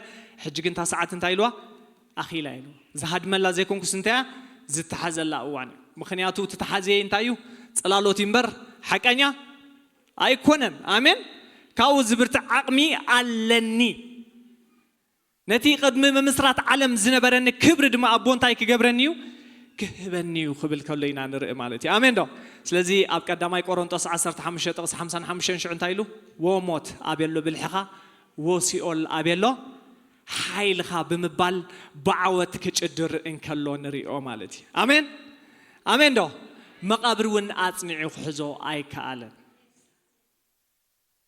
ሕጂ ግን እታ ሰዓት እንታይ ኢልዋ? ኣኺላ ኢሉ። ዝሃድመላ ዘይኮንኩስ እንታይ እያ? ዝተሓዘላ እዋን እዩ። ምኽንያቱ እቲ ተሓዝየ እንታይ እዩ? ጽላሎት እዩ እምበር ሓቀኛ ኣይኮነን። ኣሜን። ካብኡ ዝብርትዕ ዓቕሚ ኣለኒ። ነቲ ቅድሚ ምምስራት ዓለም ዝነበረኒ ክብሪ ድማ ኣቦ እንታይ ክገብረኒ እዩ? ክህበኒ እዩ ክብል ከሎ ኢና ንርኢ ማለት እዩ። ኣሜን ዶ? ስለዚ ኣብ ቀዳማይ ቆሮንጦስ ዓሰርተ ሓሙሽተ ጥቕሲ ሓምሳን ሓሙሽተን ሽዑ እንታይ ኢሉ? ወ ሞት ኣበሎ ብልሕኻ፣ ወ ሲኦል ኣበሎ ሓይልኻ ብምባል ብዓወት ክጭድር እንከሎ ንሪኦ ማለት እዩ። ኣሜን። ኣሜን ዶ? መቓብር እውን ኣጽኒዑ ክሕዞ ኣይከኣለን።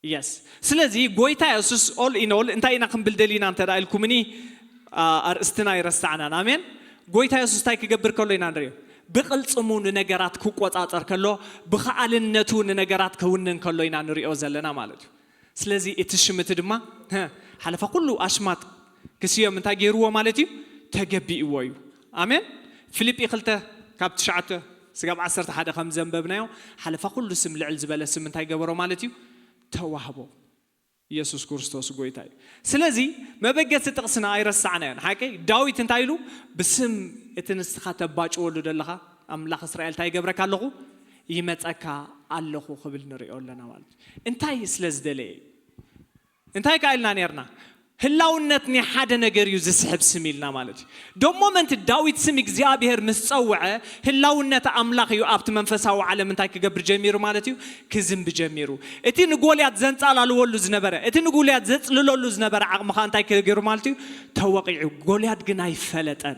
የስ ስለዚ ጎይታ የሱስ ኦል ኢኖል እንታይ ኢና ክንብል ደሊና እንተ ኢልኩምኒ፣ ኣርእስትና ይረሳዕናን። ኣሜን። ጎይታ የሱስ እንታይ ክገብር ከሎ ኢና ንሪኦ? ብቕልጽሙ ንነገራት ክቆጻጸር ከሎ፣ ብኸኣልነቱ ንነገራት ክውንን ከሎ ኢና ንሪኦ ዘለና ማለት እዩ። ስለዚ እቲ ሽም እቲ ድማ ሓለፋ ኩሉ ኣሽማት ክስዮም እንታይ ገይርዎ ማለት እዩ? ተገቢእዎ እዩ። ኣሜን። ፊልጲ ክልተ ካብ ትሽዓተ ስጋብ ዓሰርተ ሓደ ከም ዘንበብናዮ፣ ሓለፋ ኩሉ ስም ልዕል ዝበለ ስም እንታይ ገበሮ ማለት እዩ? ተዋህቦ። ኢየሱስ ክርስቶስ ጎይታ እዩ። ስለዚ መበገሲ ጥቕስና ኣይረሳዕናዮን። ሓቂ ዳዊት እንታይ ኢሉ? ብስም እቲ ንስኻ ተባጭወሉ ዘለኻ ኣምላኽ እስራኤል እንታይ ይገብረካ ኣለኹ? ይመፀካ ኣለኹ ክብል ንሪኦ ኣለና ማለት እዩ። እንታይ ስለ ዝደለየ እዩ? እንታይ ከኣ ኢልና ነርና? ህላውነት ናይ ሓደ ነገር እዩ ዝስሕብ ስም ኢልና ማለት እዩ። ደሞ ምእንቲ ዳዊት ስም እግዚኣብሔር ምስ ጸውዐ፣ ህላውነት ኣምላኽ እዩ ኣብቲ መንፈሳዊ ዓለም እንታይ ክገብር ጀሚሩ ማለት እዩ? ክዝንቢ ጀሚሩ። እቲ ንጎልያድ ዘንጻላልወሉ ዝነበረ፣ እቲ ንጎልያድ ዘጽልለሉ ዝነበረ ዓቕሚ ከኣ እንታይ ክገይሩ ማለት እዩ? ተወቒዑ። ጎልያድ ግን ኣይፈለጠን።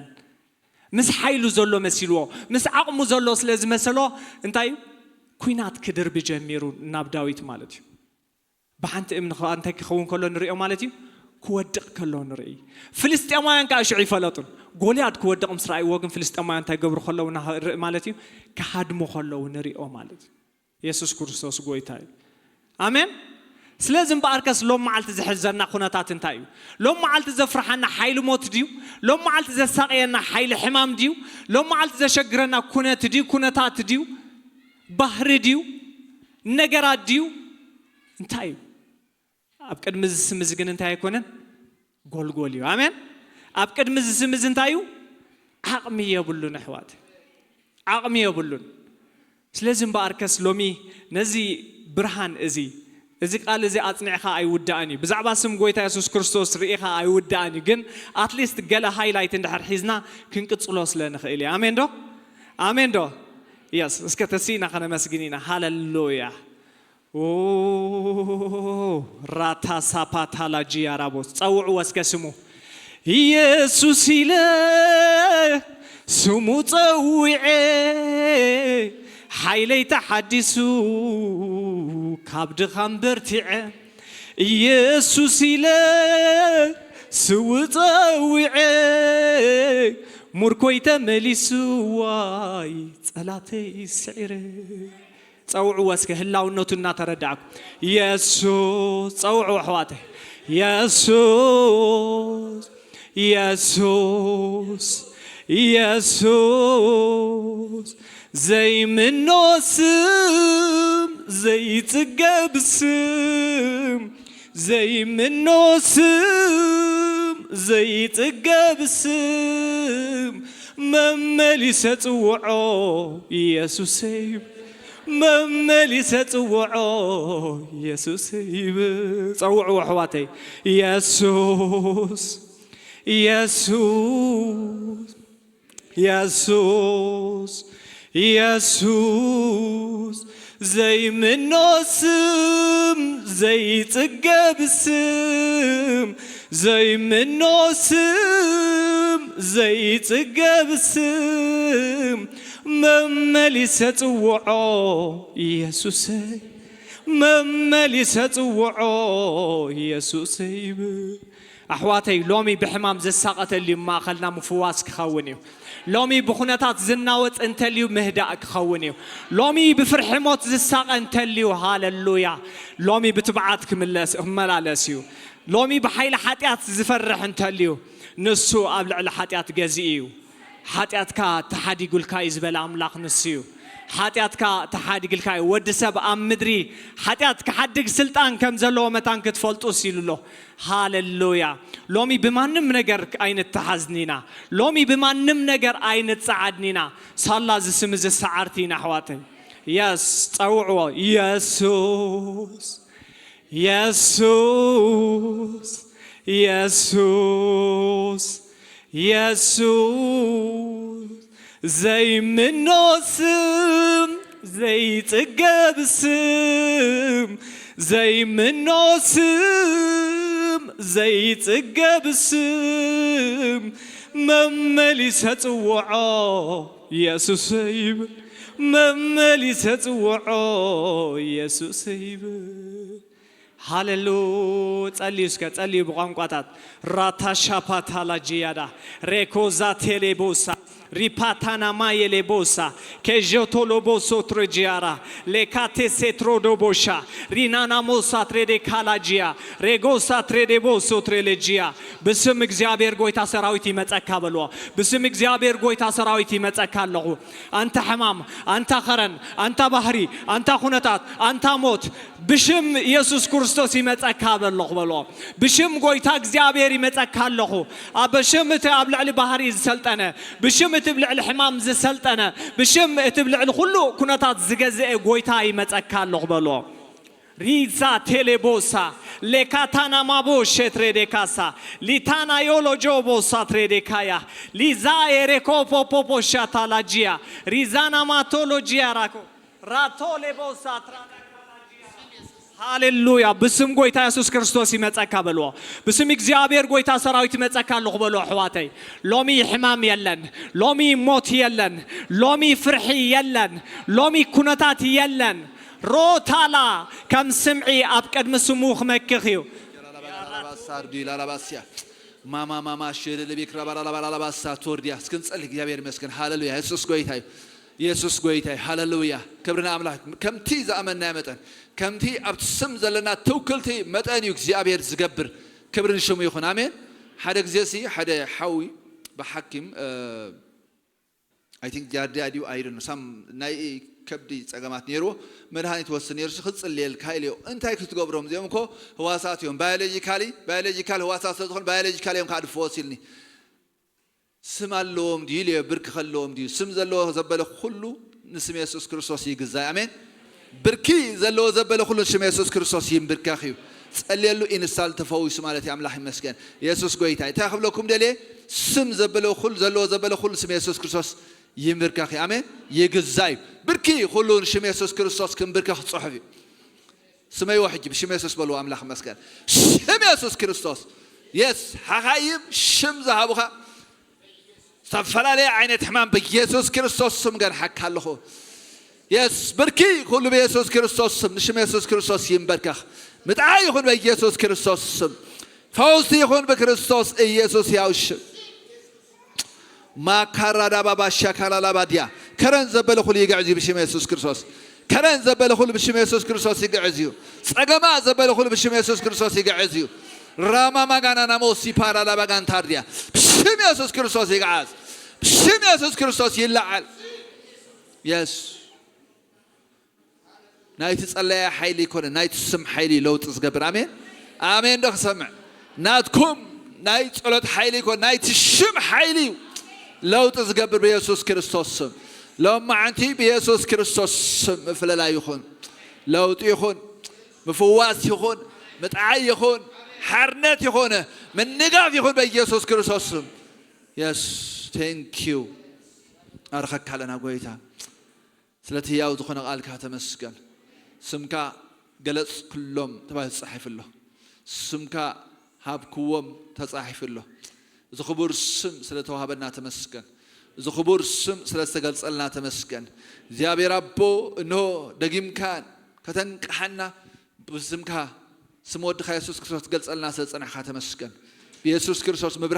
ምስ ሓይሉ ዘሎ መሲልዎ፣ ምስ ዓቕሙ ዘሎ ስለ ዝመሰሎ እንታይ እዩ? ኲናት ክድርቢ ጀሚሩ ናብ ዳዊት ማለት እዩ። ብሓንቲ እምኒ ከኣ እንታይ ክኸውን ከሎ ንሪኦ ማለት እዩ? ክወድቕ ከሎ ንርኢ። ፍልስጤማውያን ከኣ ሽዑ ይፈለጡን። ጎልያድ ክወድቕ ምስ ረኣይዎ ግን ፍልስጤማውያን እንታይ ገብሩ ከለዉ ንርኢ ማለት እዩ? ክሃድሙ ከለዉ ንሪኦ ማለት እዩ። የሱስ ክርስቶስ ጎይታ እዩ። ኣሜን። ስለዚ እምበኣርከስ ሎም መዓልቲ ዝሕዘና ኩነታት እንታይ እዩ? ሎም መዓልቲ ዘፍርሓና ሓይሊ ሞት ድዩ? ሎም መዓልቲ ዘሳቕየና ሓይሊ ሕማም ድዩ? ሎም መዓልቲ ዘሸግረና ኩነት ድዩ? ኩነታት ድዩ? ባህሪ ድዩ? ነገራት ድዩ? እንታይ እዩ? ኣብ ቅድሚ እዚ ስም እዚ ግን እንታይ ኣይኮነን? ጎልጎል እዩ። ኣሜን። ኣብ ቅድሚ እዚ ስም እዚ እንታይ እዩ? ዓቕሚ የብሉን ኣሕዋት፣ ዓቕሚ የብሉን። ስለዚ እምበኣርከስ ሎሚ ነዚ ብርሃን እዚ እዚ ቃል እዚ ኣጽኒዕኻ ኣይውዳእን እዩ። ብዛዕባ ስም ጎይታ የሱስ ክርስቶስ ርኢኻ ኣይውዳእን እዩ። ግን ኣትሊስት ገለ ሃይላይት እንድሕር ሒዝና ክንቅጽሎ ስለ ንኽእል እዩ። ኣሜን ዶ? ኣሜን ዶ? የስ። እስከ ተሲእና ከነመስግን ኢና። ሃለሉያ። ራታ ሳፓታላጂ ያራቦስ ጸውዕዎ እስከ ስሙ። ኢየሱስ ኢለ ስሙ ጸዊዐ፣ ሓይለይ ተሓዲሱ ካብ ድኻም በርቲዐ። ኢየሱስ ኢለ ስሙ ጸዊዐ፣ ሙርኮይ ተመሊሱ፣ ዋይ ጸላተይ ስዒረ። ጸውዕዎ እስከ ህላውነቱ እናተረዳእኩ። የሱስ፣ ጸውዕዎ ኣሕዋተይ። የሱስ፣ የሱስ፣ የሱስ፣ ዘይምኖ ስም፣ ዘይጽገብ ስም፣ ዘይምኖ ስም፣ ዘይጽገብ ስም፣ መመሊሰ ጽውዖ የሱሰይ፣ መመሊሰ ጽውዖ የሱሰይ። ጸውዕዎ ኣሕዋተይ። የሱስ፣ የሱስ፣ የሱስ፣ የሱስ፣ ዘይምኖ ስም፣ ዘይጽገብ ስም፣ ዘይምኖ ስም፣ ዘይጽገብ ስም፣ መመሊሰ ጽውዖ የሱሰይ፣ መመሊሰ ጽውዖ የሱሰይ። ኣሕዋተይ፣ ሎሚ ብሕማም ዝሳቐ እንተልዩ፣ ማእኸልና ምፍዋስ ክኸውን እዩ። ሎሚ ብኹነታት ዝናወጽ እንተልዩ፣ ምህዳእ ክኸውን እዩ። ሎሚ ብፍርሒ ሞት ዝሳቐ እንተልዩ፣ ሃለሉያ፣ ሎሚ ብትብዓት ክምለስ፣ ክመላለስ እዩ። ሎሚ ብሓይሊ ሓጢኣት ዝፈርሕ እንተልዩ፣ ንሱ ኣብ ልዕሊ ሓጢኣት ገዚኡ እዩ። ሓጢኣትካ ተሓዲጉልካ እዩ ዝበለ ኣምላኽ ንሱ እዩ። ሓጢኣትካ ተሓዲግልካ እዩ። ወዲ ሰብ ኣብ ምድሪ ሓጢኣት ክሓድግ ስልጣን ከም ዘለዎ መታን ክትፈልጡ ሲሉ ኣሎ። ሃለሉያ። ሎሚ ብማንም ነገር ኣይንተሓዝን ኢና። ሎሚ ብማንም ነገር ኣይንጸዓድን ኢና። ሳላ እዚ ስም እዚ ሰዓርቲ ኢና ኣሕዋተይ። የስ፣ ጸውዕዎ። የሱስ፣ የሱስ፣ የሱስ፣ የሱስ፣ ዘይምኖ ስም፣ ዘይጽገብ ስም፣ ዘይምኖ ስም፣ ዘይጽገብ ስም፣ መመሊሰ ጽውዖ የሱሰይ፣ መመሊሰ ጽውዖ የሱሰይ። ሃሌሉ። ጸልዩ እስከ፣ ጸልዩ ብቋንቋታት። ራታሻፓታላ ጂያዳ፣ ሬኮዛ ቴሌቦሳ፣ ሪፓታናማ የሌቦሳ፣ ኬዦቶሎቦሶ ትሬጂያራ፣ ሌካቴሴትሮዶቦሻ፣ ሪናናሞሳ ትሬዴካላጂያ፣ ሬጎሳ ትሬዴቦሶ ትሬሌጂያ። ብስም እግዚኣብሔር ጎይታ ሰራዊት ይመጸካ በልዎ። ብስም እግዚኣብሔር ጎይታ ሰራዊት ይመጸካ ኣለኹ። ኣንታ ሕማም፣ ኣንታ ኸረን፣ ኣንታ ባህሪ፣ ኣንታ ኩነታት፣ ኣንታ ሞት፣ ብሽም ኢየሱስ ክርስቶስ ይመጸካ በለኹ በሎ። ብሽም ጎይታ እግዚኣብሔር ይመጸካ ኣለኹ። ኣብ ብሽም እቲ ኣብ ልዕሊ ባህሪ ዝሰልጠነ፣ ብሽም እቲ ኣብ ልዕሊ ሕማም ዝሰልጠነ፣ ብሽም እቲ ኣብ ልዕሊ ኩሉ ኩነታት ዝገዝአ ጎይታ ይመጸካ ኣለኹ በሎ። ሪዛ ቴሌቦሳ፣ ሌካታና ማቦ ሸትሬ ዴካሳ፣ ሊታና ዮሎ ጆቦ ሳትሬ ዴካያ፣ ሊዛ ኤሬኮ ፖፖፖ ሻታላጂያ፣ ሪዛና ማቶሎጂያ ራኮ፣ ራቶ ሌቦሳ ትራዳካላጂያ። ሃሌሉያ። ብስም ጎይታ የሱስ ክርስቶስ ይመጸካ በልዎ። ብስም እግዚኣብሔር ጎይታ ሰራዊት ይመጸካ ኣለኹ በልዎ ኣሕዋተይ። ሎሚ ሕማም የለን። ሎሚ ሞት የለን። ሎሚ ፍርሒ የለን። ሎሚ ኩነታት የለን። ሮታላ ከም ስምዒ ኣብ ቅድሚ ስሙ ክመክኽ እዩ። ላላባሳርዲ ላላባስያ ማማ ማማ ሽልልቢክ ረባራባላባሳ ቶርዲያ። እስኪ ንጸሊ። እግዚኣብሔር ይመስገን። ሃሌሉያ። የሱስ ጎይታ እዩ። የሱስ ጎይታ እዩ። ሃሌሉያ። ክብሪ ንኣምላኽ። ከምቲ ዝኣመንናዮ መጠን፣ ከምቲ ኣብቲ ስም ዘለና ትውክልቲ መጠን እዩ እግዚኣብሔር ዝገብር። ክብሪ ንሽሙ ይኹን። ኣሜን። ሓደ ግዜ ሲ ሓደ ሓዊ ብሓኪም፣ እ፣ I think ጃርዲያ ድዩ ኣይደን ሳም ናይ ከብዲ ጸገማት ነይርዎ። መድሃኒት ወስድ ነይሩ። ሲ ክጽልየልካ ኢልዮ። እንታይ ክትገብሮም? እዚኦም እኮ ህዋሳት እዮም። ባዮሎጂካሊ፣ ባዮሎጂካል ህዋሳት ስለ ዝኾኑ ባዮሎጂካሊ እዮም ከዓ ድፈወስ ኢልኒ። ስም ኣለዎም ድዩ ኢልዮ? ብርኪ ከለዎም ድዩ? ስም ዘለዎ ዘበለ ኩሉ ንስም የሱስ ክርስቶስ ይግዛይ። ኣሜን። ብርኪ ዘለዎ ዘበለ ኩሉ ሽም የሱስ ክርስቶስ ይንብርከኽ እዩ። ጸልየሉ፣ ኢንስታል፣ ተፈዊሱ ማለት እዩ። ኣምላኽ ይመስገን። የሱስ ጎይታ። እንታይ ክብለኩም ደልየ? ስም ዘበለ ኩሉ፣ ዘለዎ ዘበለ ኩሉ ስም የሱስ ክርስቶስ ይንብርከኽ እዩ። ኣሜን። ይግዛ እዩ። ብርኪ ኩሉ ንሽም የሱስ ክርስቶስ ክንብርከኽ ጽሑፍ እዩ። ስመይዎ ሕጂ ብሽም የሱስ በልዎ። ኣምላኽ ይመስገን። ሽም የሱስ ክርስቶስ። የስ ሓኻይም ሽም ዝሃቡኻ ዝተፈላለየ ዓይነት ሕማም ብየሱስ ክርስቶስ ስም ገንሓካ ኣለኹ። የስ ብርኪ ኩሉ ብየሱስ ክርስቶስ ስም፣ ንሽም የሱስ ክርስቶስ ይንበርከኽ። ምጥዓይ ይኹን በየሱስ ክርስቶስ ስም። ፈውሲ ይኹን ብክርስቶስ ኢየሱስ ያው ሽም። ማካራ ዳባባ ሻካላ ላባድያ። ከረን ዘበለ ኩሉ ይግዕዝ እዩ ብሽም የሱስ ክርስቶስ። ከረን ዘበለ ኩሉ ብሽም የሱስ ክርስቶስ ይግዕዝ እዩ። ጸገማ ዘበለ ኩሉ ብሽም የሱስ ክርስቶስ ይግዕዝ እዩ። ራማ ማጋና ናሞሲ ፓራ ላባጋን ታርድያ። ብሽም የሱስ ክርስቶስ ይግዓዝ። ብሽም የሱስ ክርስቶስ ይለዓል። የስ ናይቲ ጸለያ ሓይሊ ይኮነ፣ ናይቲ ስም ሓይሊ እዩ ለውጢ ዝገብር። ኣሜን ኣሜን። ዶ ክሰምዕ? ናትኩም ናይ ጸሎት ሓይሊ ይኮነ፣ ናይቲ ሽም ሓይሊ እዩ ለውጢ ዝገብር ብየሱስ ክርስቶስ ስም። ሎም መዓንቲ ብየሱስ ክርስቶስ ስም ምፍልላይ ይኹን፣ ለውጢ ይኹን፣ ምፍዋስ ይኹን፣ ምጥዓይ ይኹን፣ ሓርነት ይኹን፣ ምንጋፍ ይኹን በኢየሱስ ክርስቶስ ስም። የስ ቴንክ ዩ። ኣርኸካ ኣለና ጎይታ። ስለቲ ህያው ዝኾነ ቃልካ ተመስገን። ስምካ ገለጽኩሎም ተባሂሉ ተጻሒፉ ኣሎ። ስምካ ሃብክዎም ተጻሒፉ ኣሎ። እዚ ክቡር ስም ስለ ተዋህበና ተመስገን። እዚ ክቡር ስም ስለ ዝተገልጸልና ተመስገን። እግዚኣብሔር ኣቦ፣ እንሆ ደጊምካ ከተንቅሓና ብስምካ፣ ስም ወድኻ የሱስ ክርስቶስ ትገልጸልና ስለ ዝጸናሕካ ተመስገን። ብየሱስ ክርስቶስ ምብራህ